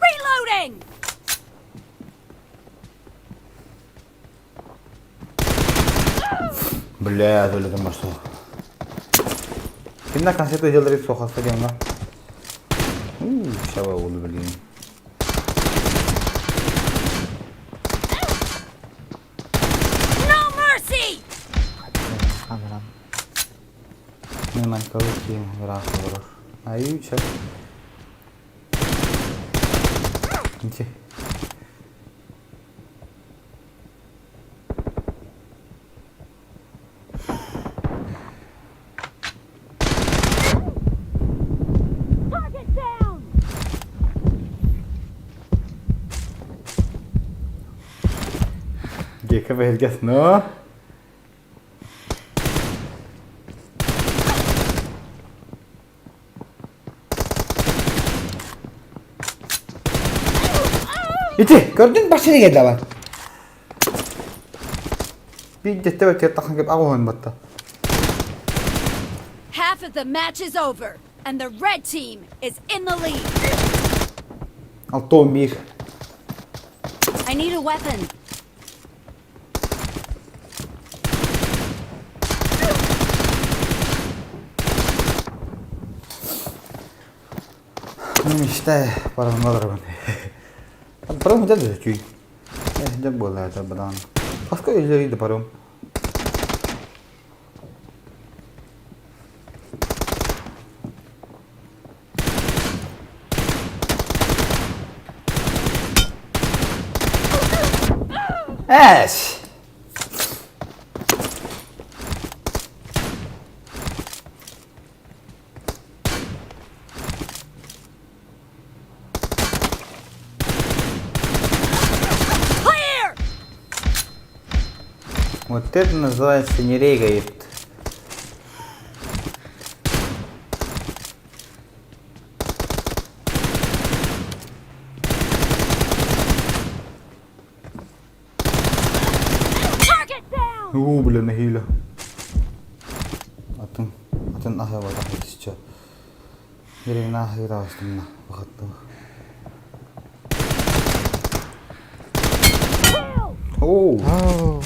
Reloading! Бля, өлөтөн барсо. Кимна концерт жылдырып сохаста деңга. Шаба олу билген. No mercy! Камерам. Мен калыки ыраах олорор. Айыы, ча. Инче. Target down! Гека бэлгэс но. Ити, көрдүн башыны келді бар. Bir dette bak taqan kep ağohan batta. Half of the match is over, and the red team is in the lead. 61. I need a weapon. Мечтай парамаларбын. Парам хотя бы чүй. Дьэ буолла это бадан. Хаска үллэрийdi паром. Эс! Clear! Вот это называется не регает. Target down! Уу, бля, нэһиилэ. Атын, атын аһыабатах итиччэ. Деревня аһыыраастымна бахаттык. Kill! Оо, Oh.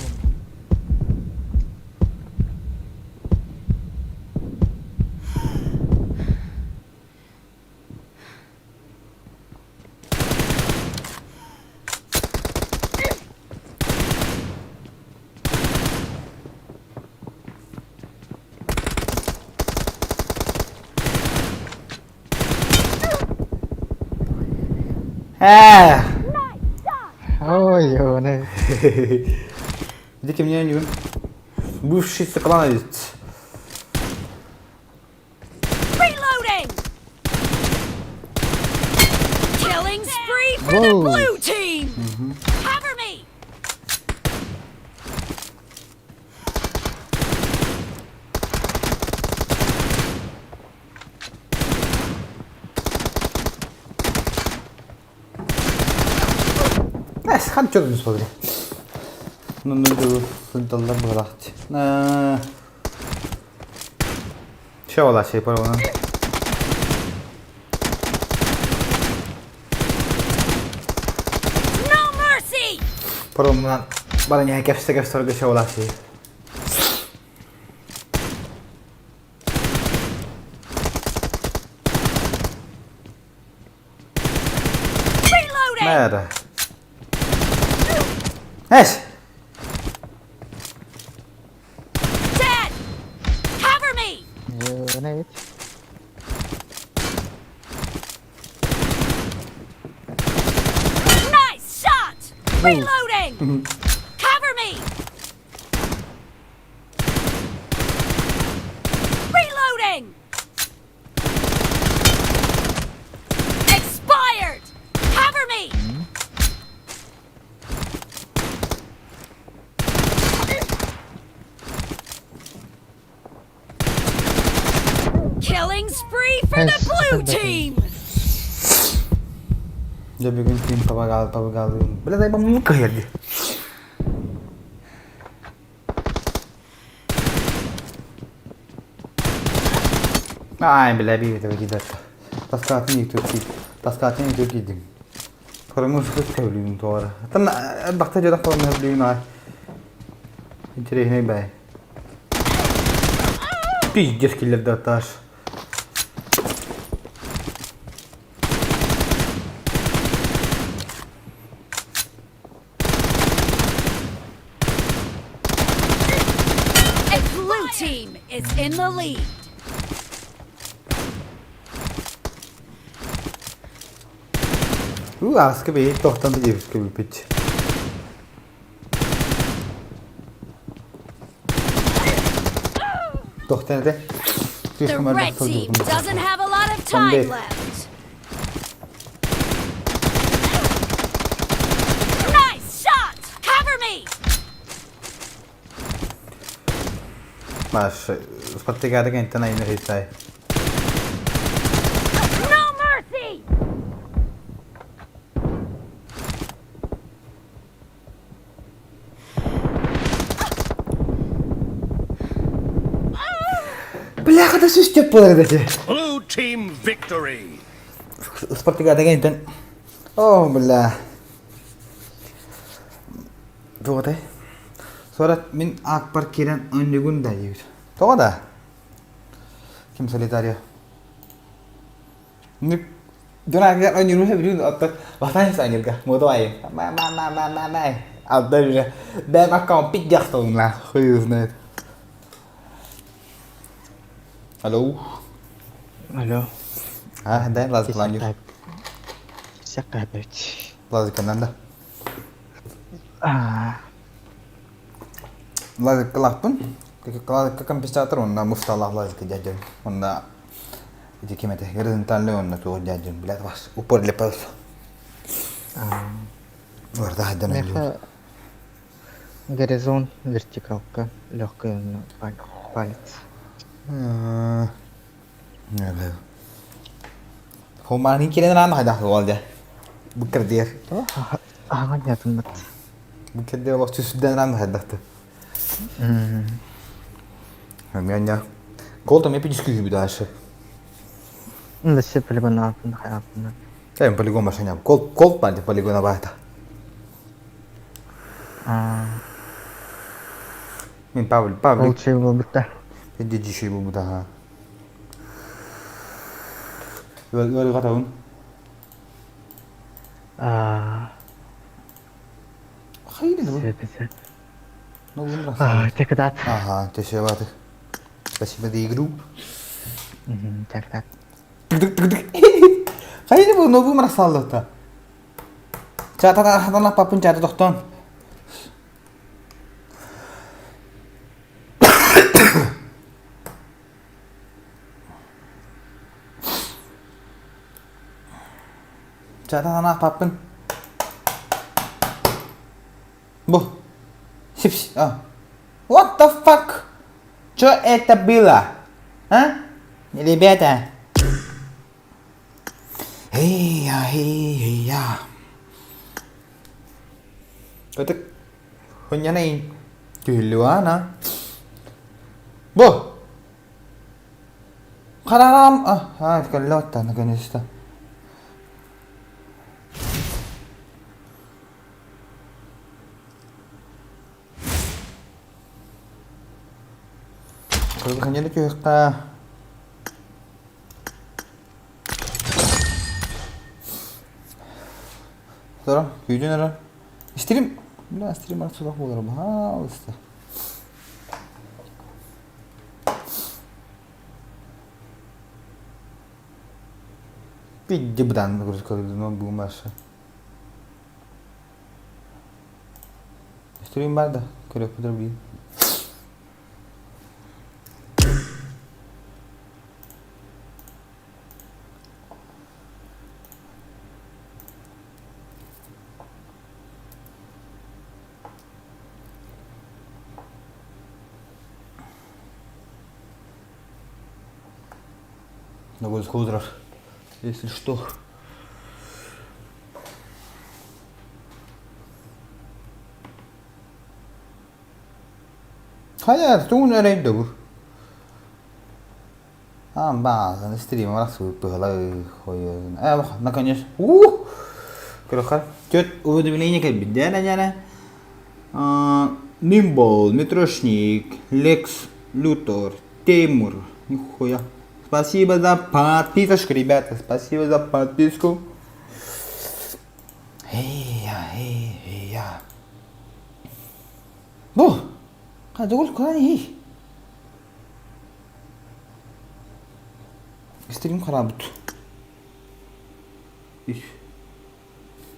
Ээ. Ой, ёне. Иди ко мне, не Бывший соклановец. Reloading! Killing spree for the Whoa. blue team! Cover me! Эс, хан чё смотри. Ну, ну, ну, сылдаллар буолаахчы. На. Чё буолааччы, парвана. No mercy! Парвана баран кэпсэ кэпсэргэ чё буолааччы. Reloading! Мээр. Эс. Dead! Cover me! Ёне. Nice shot! Reloading! Cover me! Reloading! Expired! Cover me! Killing spree for the Yes, blue definitely. team! Дьэ бүгүн күн табагаал табагаалыын. Бля, дай бам кыһырды. Ай, бля, би бит кидер. Таскатын түрки. Таскатын түрки дим. Хорому сус көбүлүн туора. Тан бакта жодак хорому көбүлүн ай. Интересный бай. Пиздец киллер даташ. A blue team is in the lead. У, аска би тохтан би бич. Тохтан де. The red team doesn't have a lot of time Zombie. left. Nice shot! Cover me! Маш, спартигада кентен айны хисай. No mercy! Бляха да сүстеп болар еді. Blue team victory. Спартак дегентен. О, бля. Туғатай. Sonra мин акпар кирен önlügün да дейбит. Тоға да? Ким солитарио? Дурак ойнур билин отто вахтан саңырга модуай. Ма ма ма ма ма ма. Алда бэм аккаунт пить на хуй знает. Алло. Алло. А, да, лазик ланюр. Сақабыч. Лазик да. А, Лазик лахпын. Лазик компенсатор онна муфталах лазик дядя. Онна ити ким этэ горизонтальный онна туох дядя, блядь, вас упор для пас. Варда хайдан Меха горизонт, вертикалка, легкая палец. Хомани кирен ран хайда хуалда. Буккардир. Ага, нет, нет. Буккардир лох түсүден ран хайдахты. Мяня. Колта ме пидискү дальше. Да все полигон апна, апна. Кайм полигон машиня. Кол кол панти полигона байта. А, Мен Павел Павел. лучше его бы та. Пидди ши бу да. Гөр гатабын. А, Хайыр бу. все, все. Ну, А, ты когда? Ага, ты Спасибо за игру. Так, так. Хайыр бу новый марсаллата. Чата хадана папын чата тохтон. Чата папын. Бу. Сипс. А. What the fuck? Что это было? А? Ребята. Эй, я, эй, я. Это хуйня Түлүана. Бу. Харарам. А, это наконец-то. Ханьяны күйіққа. Sonra күйден ара. Стрим. Бля, стрим арты болар. Пожалуйста. Пидди бдан, нагрузка, но бумаша. Стрим бар да, көрөк подробнее. Нагрузка утрах, если что. Хайа, туун эрейді бұл. А, база, стрим, раз выпыла, хуй. А, наконец. Ух! Короче, тет уведомление как беда, Нимбол, Митрошник, Лекс, Лютор, Теймур. Нихуя. Спасибо за подписочку, ребята. Спасибо за подписку. Эй, я, эй, эй, я. Бу. Қадығыл күрән ей. Стрим харабыт. Иш.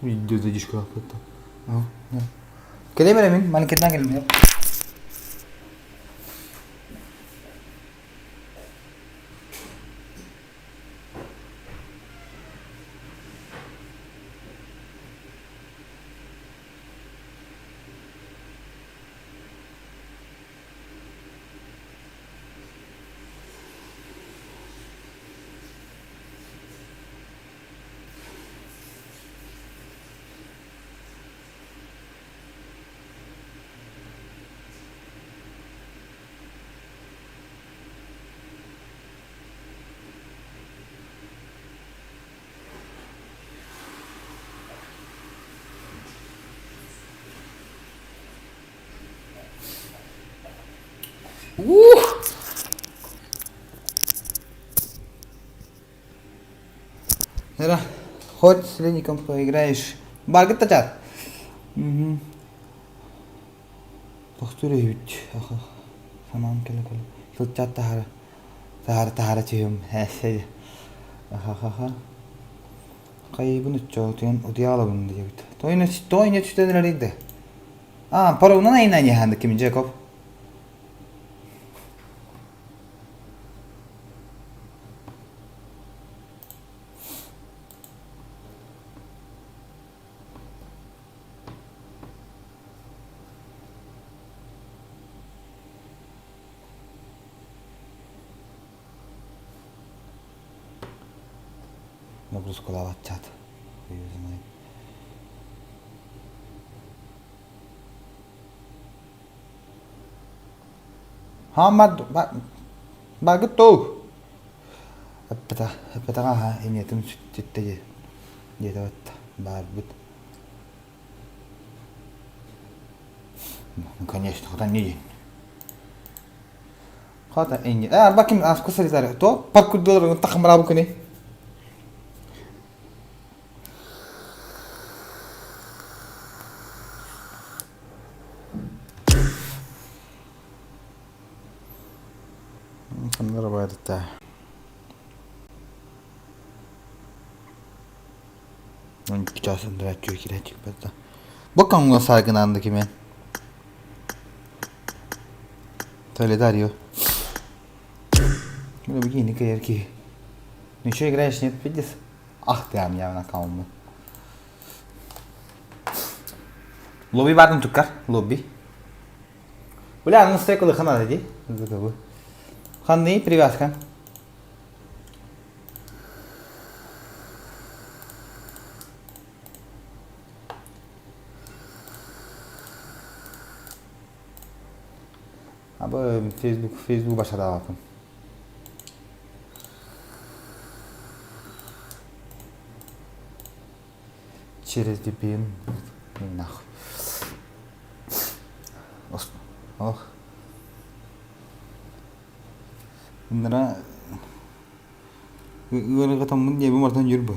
Видео задишка Келе беремин, манекеттен келем. Ух! Эра, хоть с Леником поиграешь. Баргыт тачат. Угу. Тохтуур үһүбүт. Санаам кэлэ-кэлэ. Сылчаат таһара. Таһара таһара түһүм. Ахахаха. Хайыбын уччоотуйан утуйаалабын диэбит. Тойна тойна түтэн эрэрийдэ. А, паровунан айынан яһанды ким Джекоб. Нагрузкалаабат чат. Хааммат туу. Эппэтэх, эппэтэҕэ аһа иньэтин сүттэ дии диэтэбит баарбыт. Ну, конечно, хата не Хата иньэ. Э, арба ким аску сырытар. То паркурдулар тахмарабы күнү. Ханнара баарыта. Час ындыра киречик бата. Бу камга саргынанды кимен. Солидарио. Ну, бигини кайыр ки. Ну что играешь, нет, видишь? Ах ты, амьявна кауму. Лобби бардым туккар, лобби. Бля, ну стойка лыхана ди. Ханны привязка. Абы Facebook Facebook башадаабаппын. Через VPN нахуй. Ох. Ыннара ыарырҕатаммын диэбим барытын жүр бу.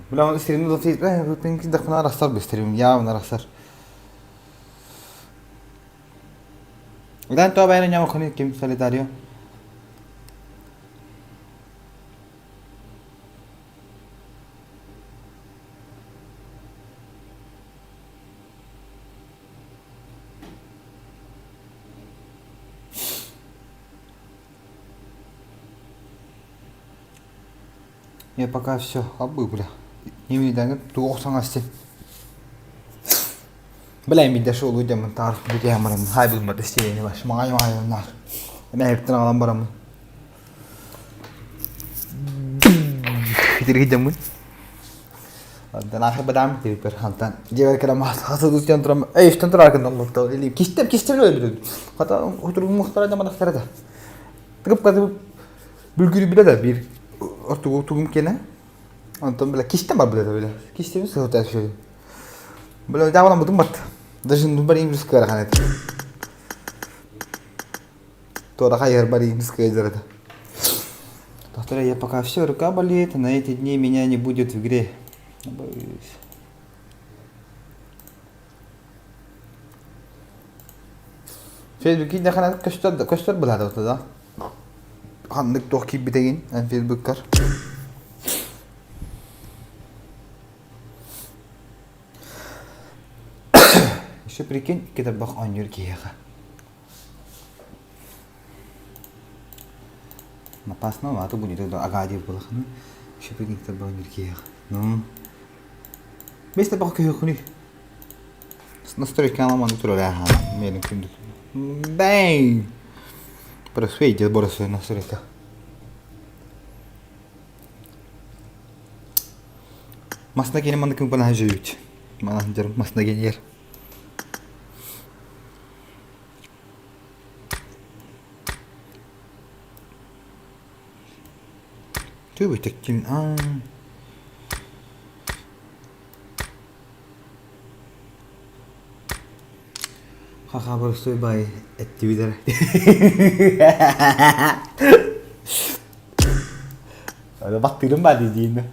Бля, сирин дахпына арахсар бистерим, явно арахсар. Удан то байры няма хыны ким солитарио. Я пока все абы, бля. Не видно, туох саҥа Бля, мидде шоу людям таар бүтэ барам хай булмат истиэни баш маай маай нар. Эмэ хептен алан барам. Тиргидеммин. Антан ахы бадам тирпер хантан. Дьиэбэр кэлэн хаса дустьян турам. Эй, үстэн турар кындан луктал. Или кистем кистем өлбүт. Хата утуругум махтара да манахтара да. Тыгып катып бүлгүрү биле да бир ортугу тугум кене. Онтон бile кистем бар биле да биле. Кистем сыгыта шөй. Бile жабалан бутум бат. Даже бар имис кырахан эт. Тора хайыр бар имис кыйдырды. Повторяю, я пока все, рука болит, на эти дни меня не будет в игре. Боюсь. Фейсбукки дахана көстөр көстөр булады да. Ханнык туох киирбитэгин эн Фейсбуккар. Еще прикинь, китабах оонньуур киһиэхэ. Опасно, а то будет агадив булахны. Еще прикинь, китабах оонньуур киһиэхэ. Ну. Бес табах киһиэхүнүй. Настройки аламаны турар Мерин күндүк. Бэй! Просвейте, боросой настройка. Масна кени манны күн пана жүйүт. Мана жарым масна кенер. Түбү теккин. Аа. Ха-ха, боростуой баай эттибит эрэ. Баттыырым баа дии диин.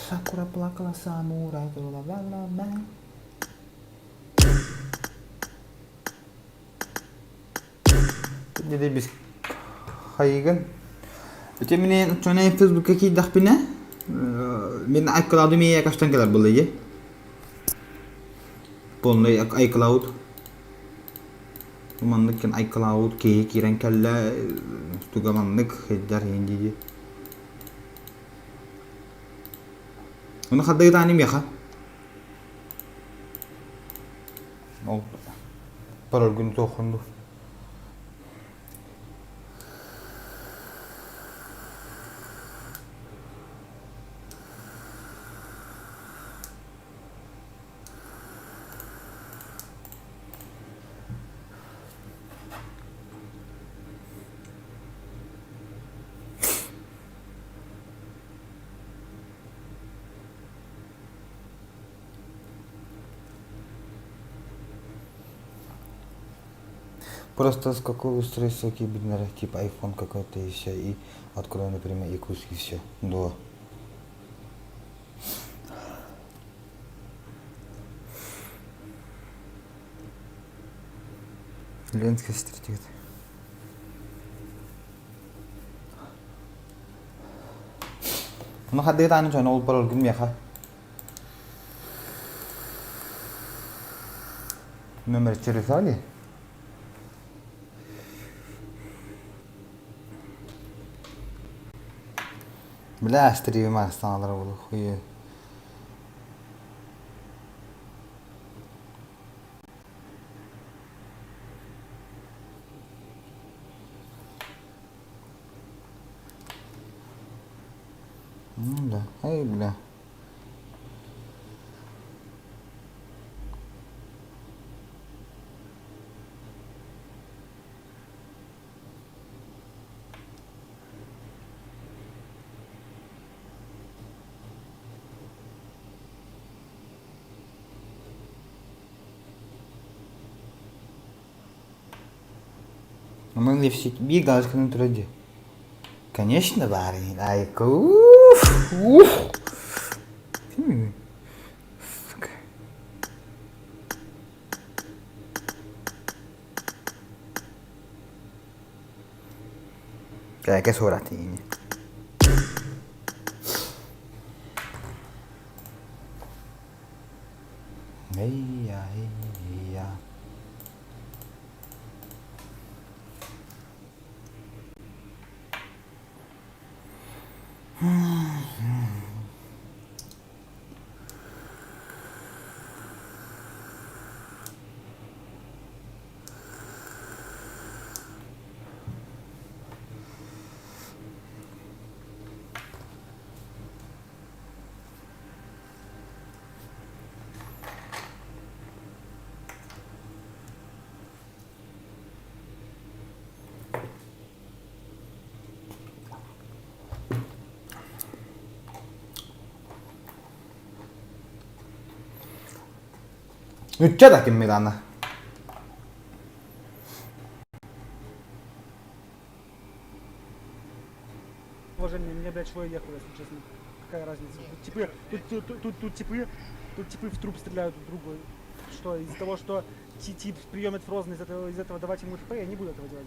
Сакура плакала самурай ла-ла-ла-ла. Деді біз хайыгын. Өте міне чоне Фейсбукка киирдэхпинэ мин iCloud миэ каштан кэлэр буолла Полный iCloud. Маннык кин iCloud киһи киирэн кэллэ туга маннык сылдьар иһин дии. Ону хардыгытаани миэхэ. Ол паролгун туоххун дуу. Просто с какого устройства киирбитинэр типа айфон какой-то и все и открою например Якутск и все дуо. Ленская стратегия. Ону хардыытааны дьон ол бараргын миэхэ. Номер телефона? Бля, стримы астаналар буолу хуй. Ну да, эй, бля. Мы биир галочканы турар дии. Конечно, барин. Айка. Уф, уф. Сука. Кэкэ суратыыны. Эй-я, эй-я. Нучча да ким Милана? Уважение, мне, блядь, шло и ехало, если честно. Какая разница? Тут типы, тут, тут, тут, тут, тут типы, тут типы в труп стреляют друг друга. Что, из-за того, что тип приемит Фрозен, из этого, из этого давать ему ТП, я не буду этого делать.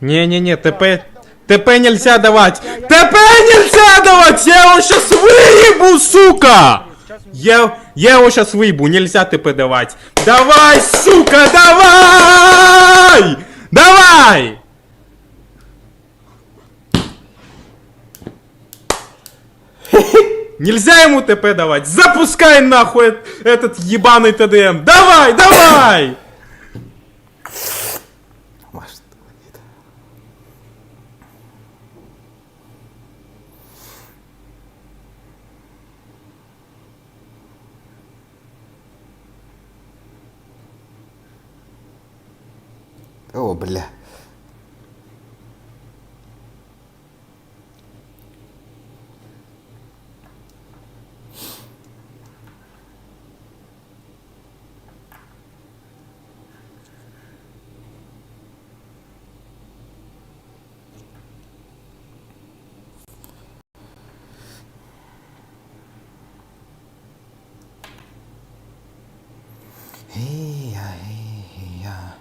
Не-не-не, ТП... ТП нельзя давать! ТП нельзя давать! Я его сейчас выебу, сука! Я, я его сейчас выебу, нельзя ТП давать. Давай, сука, давай! Давай! Нельзя ему ТП давать. Запускай нахуй этот ебаный ТДМ. Давай, давай! О, бля. Эй-я, эй-я.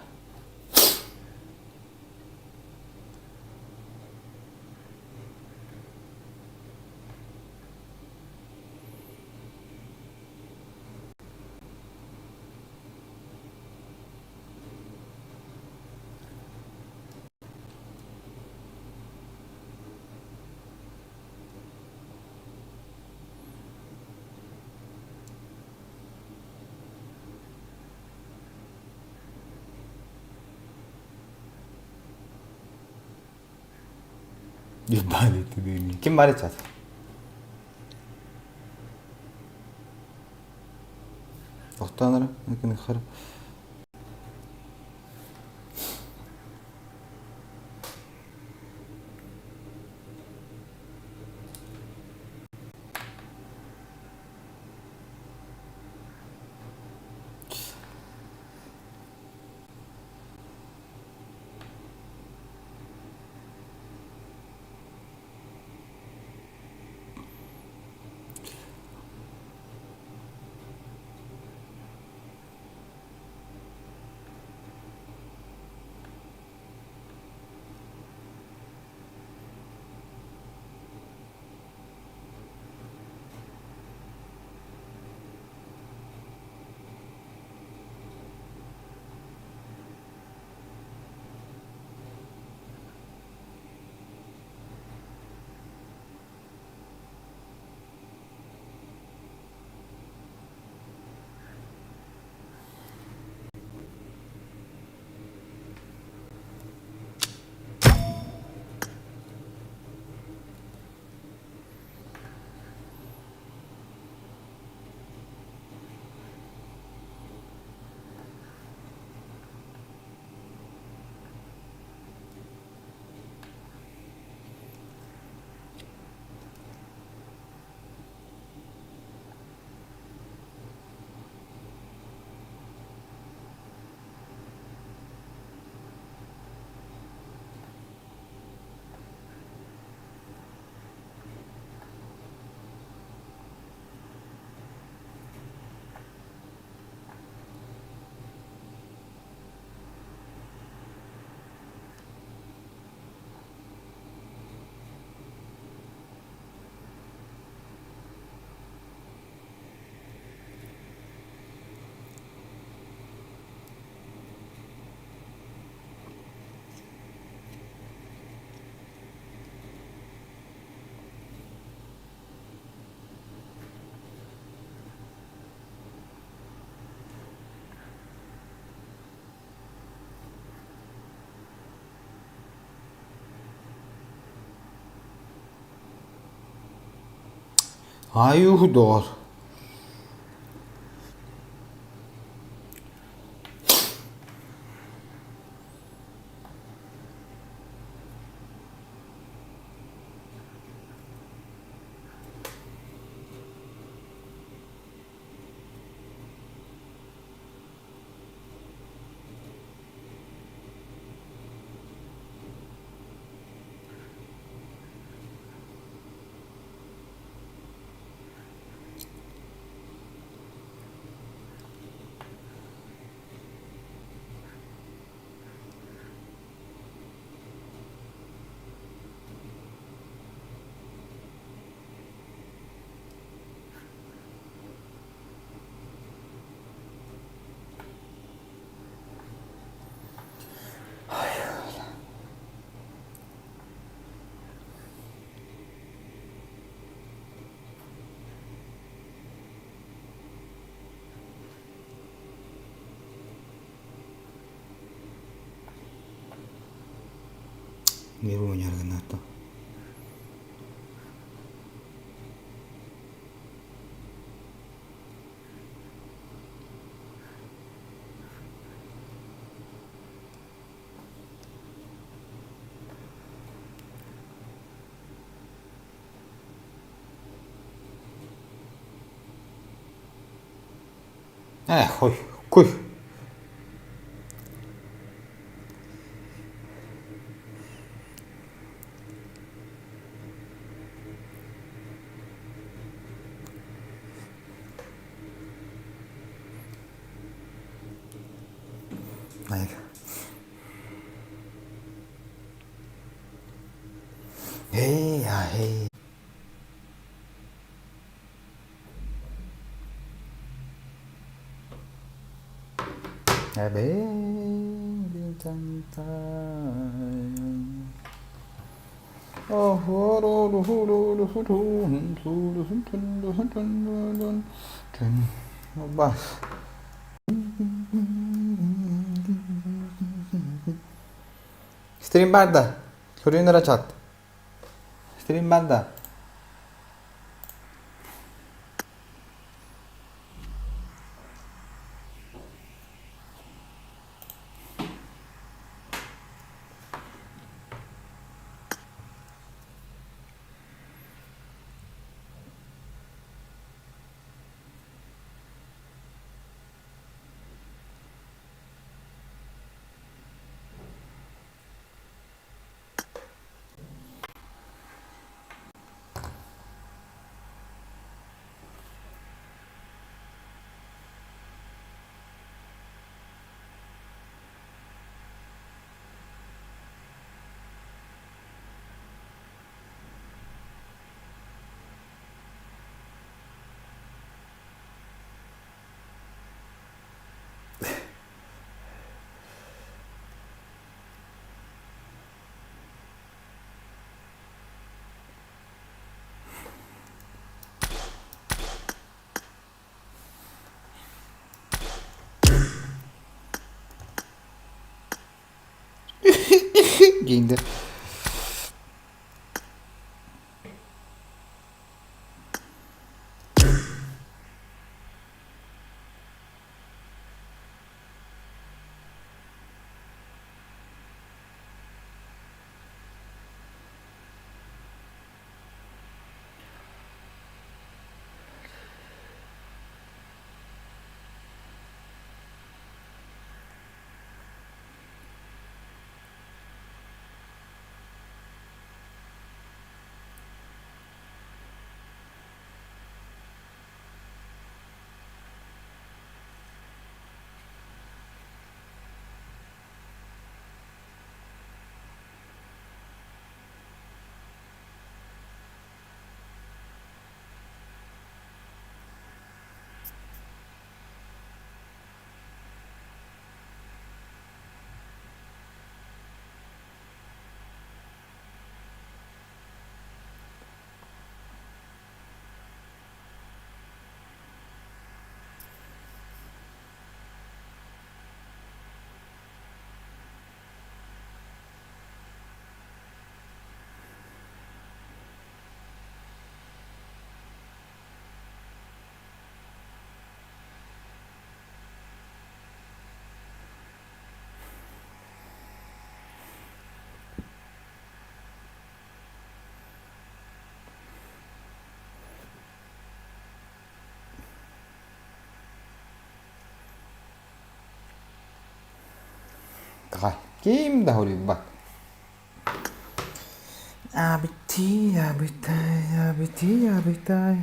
Ебаный ты дыни. Ким баар чат? Охтон эрэ, Айуу доҕор. Нервы гыннаата. Э, хуй, куй. Hey, а, hey. Стрим бар да? Суруйунара чат. Стрим бар да? Giyindi. Ким да хоруйбат. Абити, абитай, абити, абитай.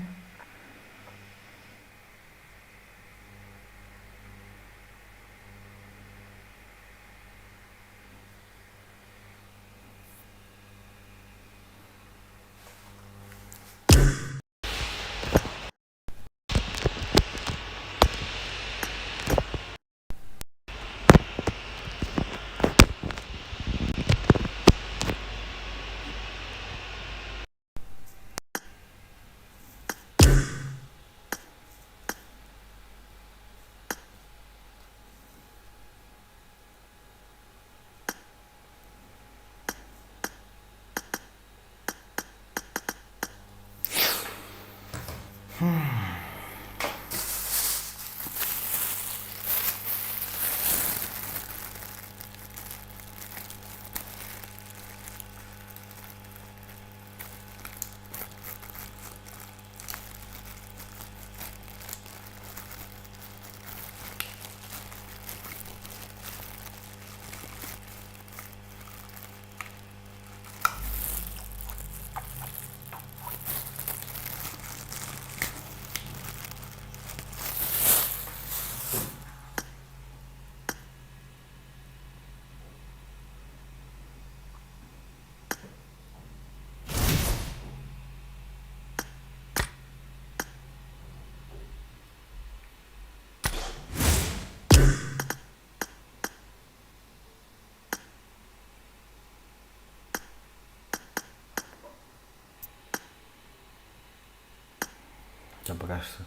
Там пока что.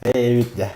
Эбит дьэ.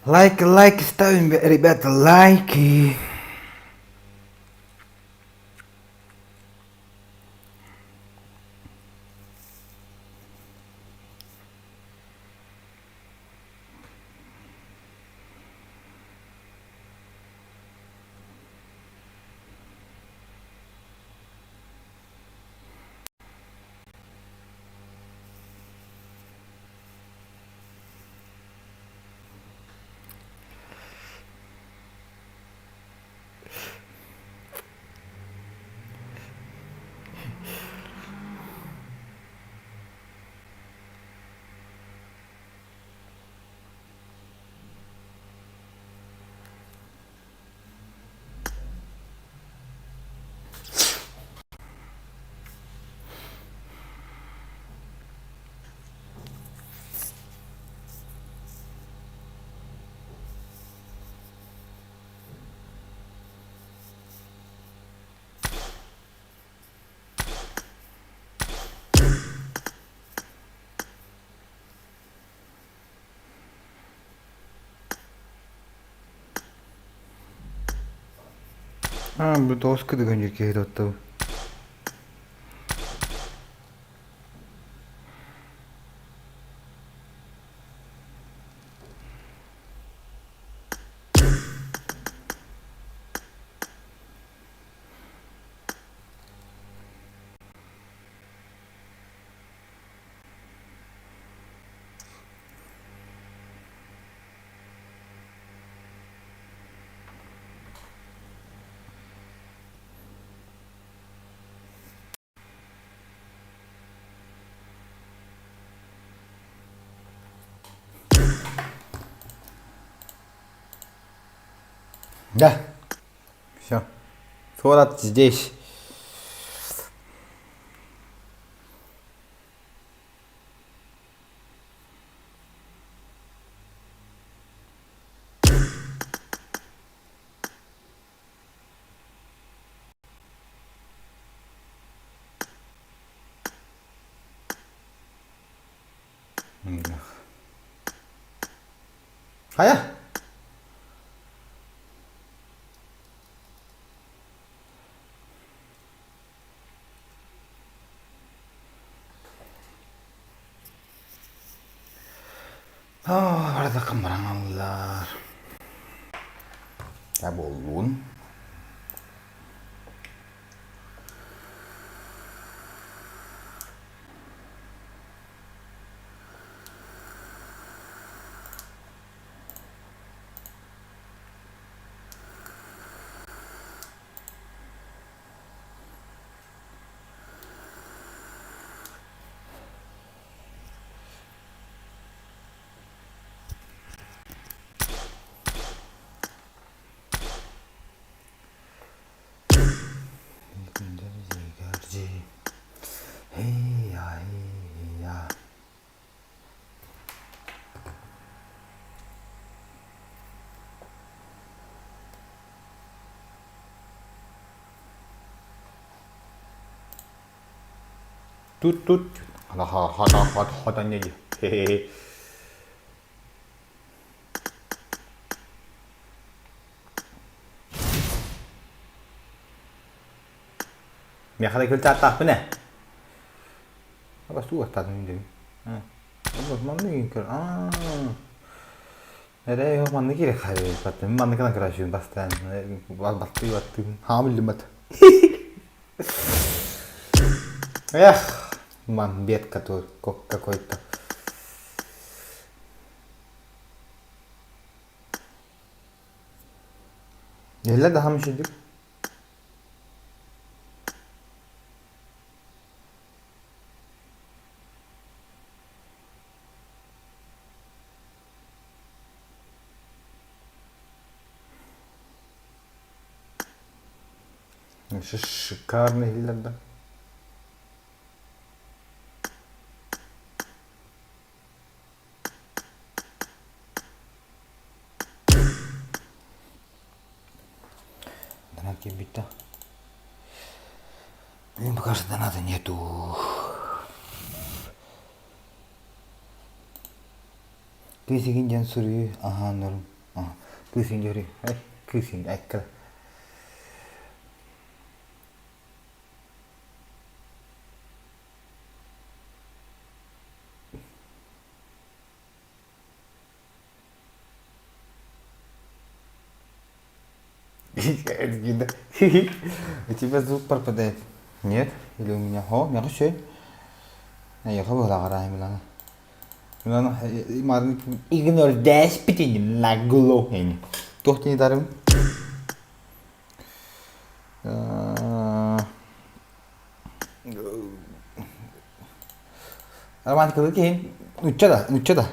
Лайки, лайки ставим, ребята, лайки. А, бу тоҕус кыдыгын киһи тотту. Да. Все. Форат здесь. Хайа? Барыта бараҥаллар. Та буоллун. Тут тут хата Миэхэ да күлтааттаахпын ээ. Абас тугаттаатым диэбин. Маннык көр. Аа. Эрэ маннык кире хайы. Баттым маннык гына көрөшүн бастаан. Баттыы баттыы. Хаам билбэт. Эх, мамбет какой-то. Нелер daha müşüdük? Вообще шикарный да. Донат кэлбитэ. Блин, пока что доната нету. Кыыс игин диэн суруйуу аһаан норум. Кыыс игин дьөрүй. Кыыс игин айкка. У тебя звук пропадает. Нет? Или у меня? О, меня все. Я хабала Милана. Милана, игнор дэспитин нагло. Туох тини дарым? Романтикалыы киһин нучча да, нучча да.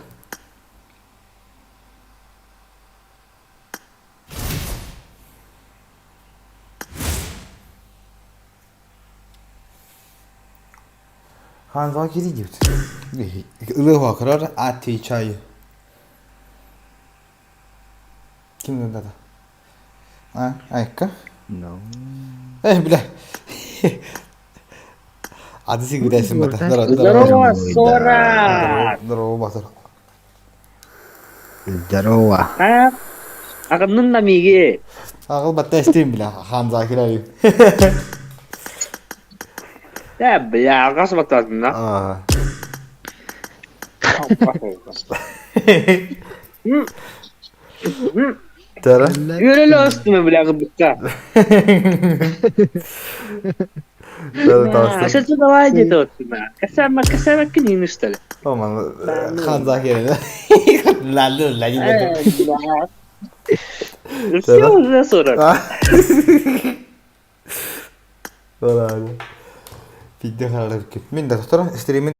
Хаан кири диэбит. Ылыа көрөр отвечаю. Ким да А, айка? No. Э, бля. Адысы гүдәсин бата. Здорово, Здорово, Сора! Здорово, Батыр. Здорово. А? Аҕыннын да миги. Аҕыл батта эстиим бля, хан закирайым. Да, бля, аҕас баттаатын да. Аа. Тара. Үөрэлэ астына бля гыбыкка. Что давай где-то вот Касама, касама кинин что ли? Оман хан закирайым. Лалу, лалу. Все уже 40. Биирдэ харалар Мин да тохторо стримин.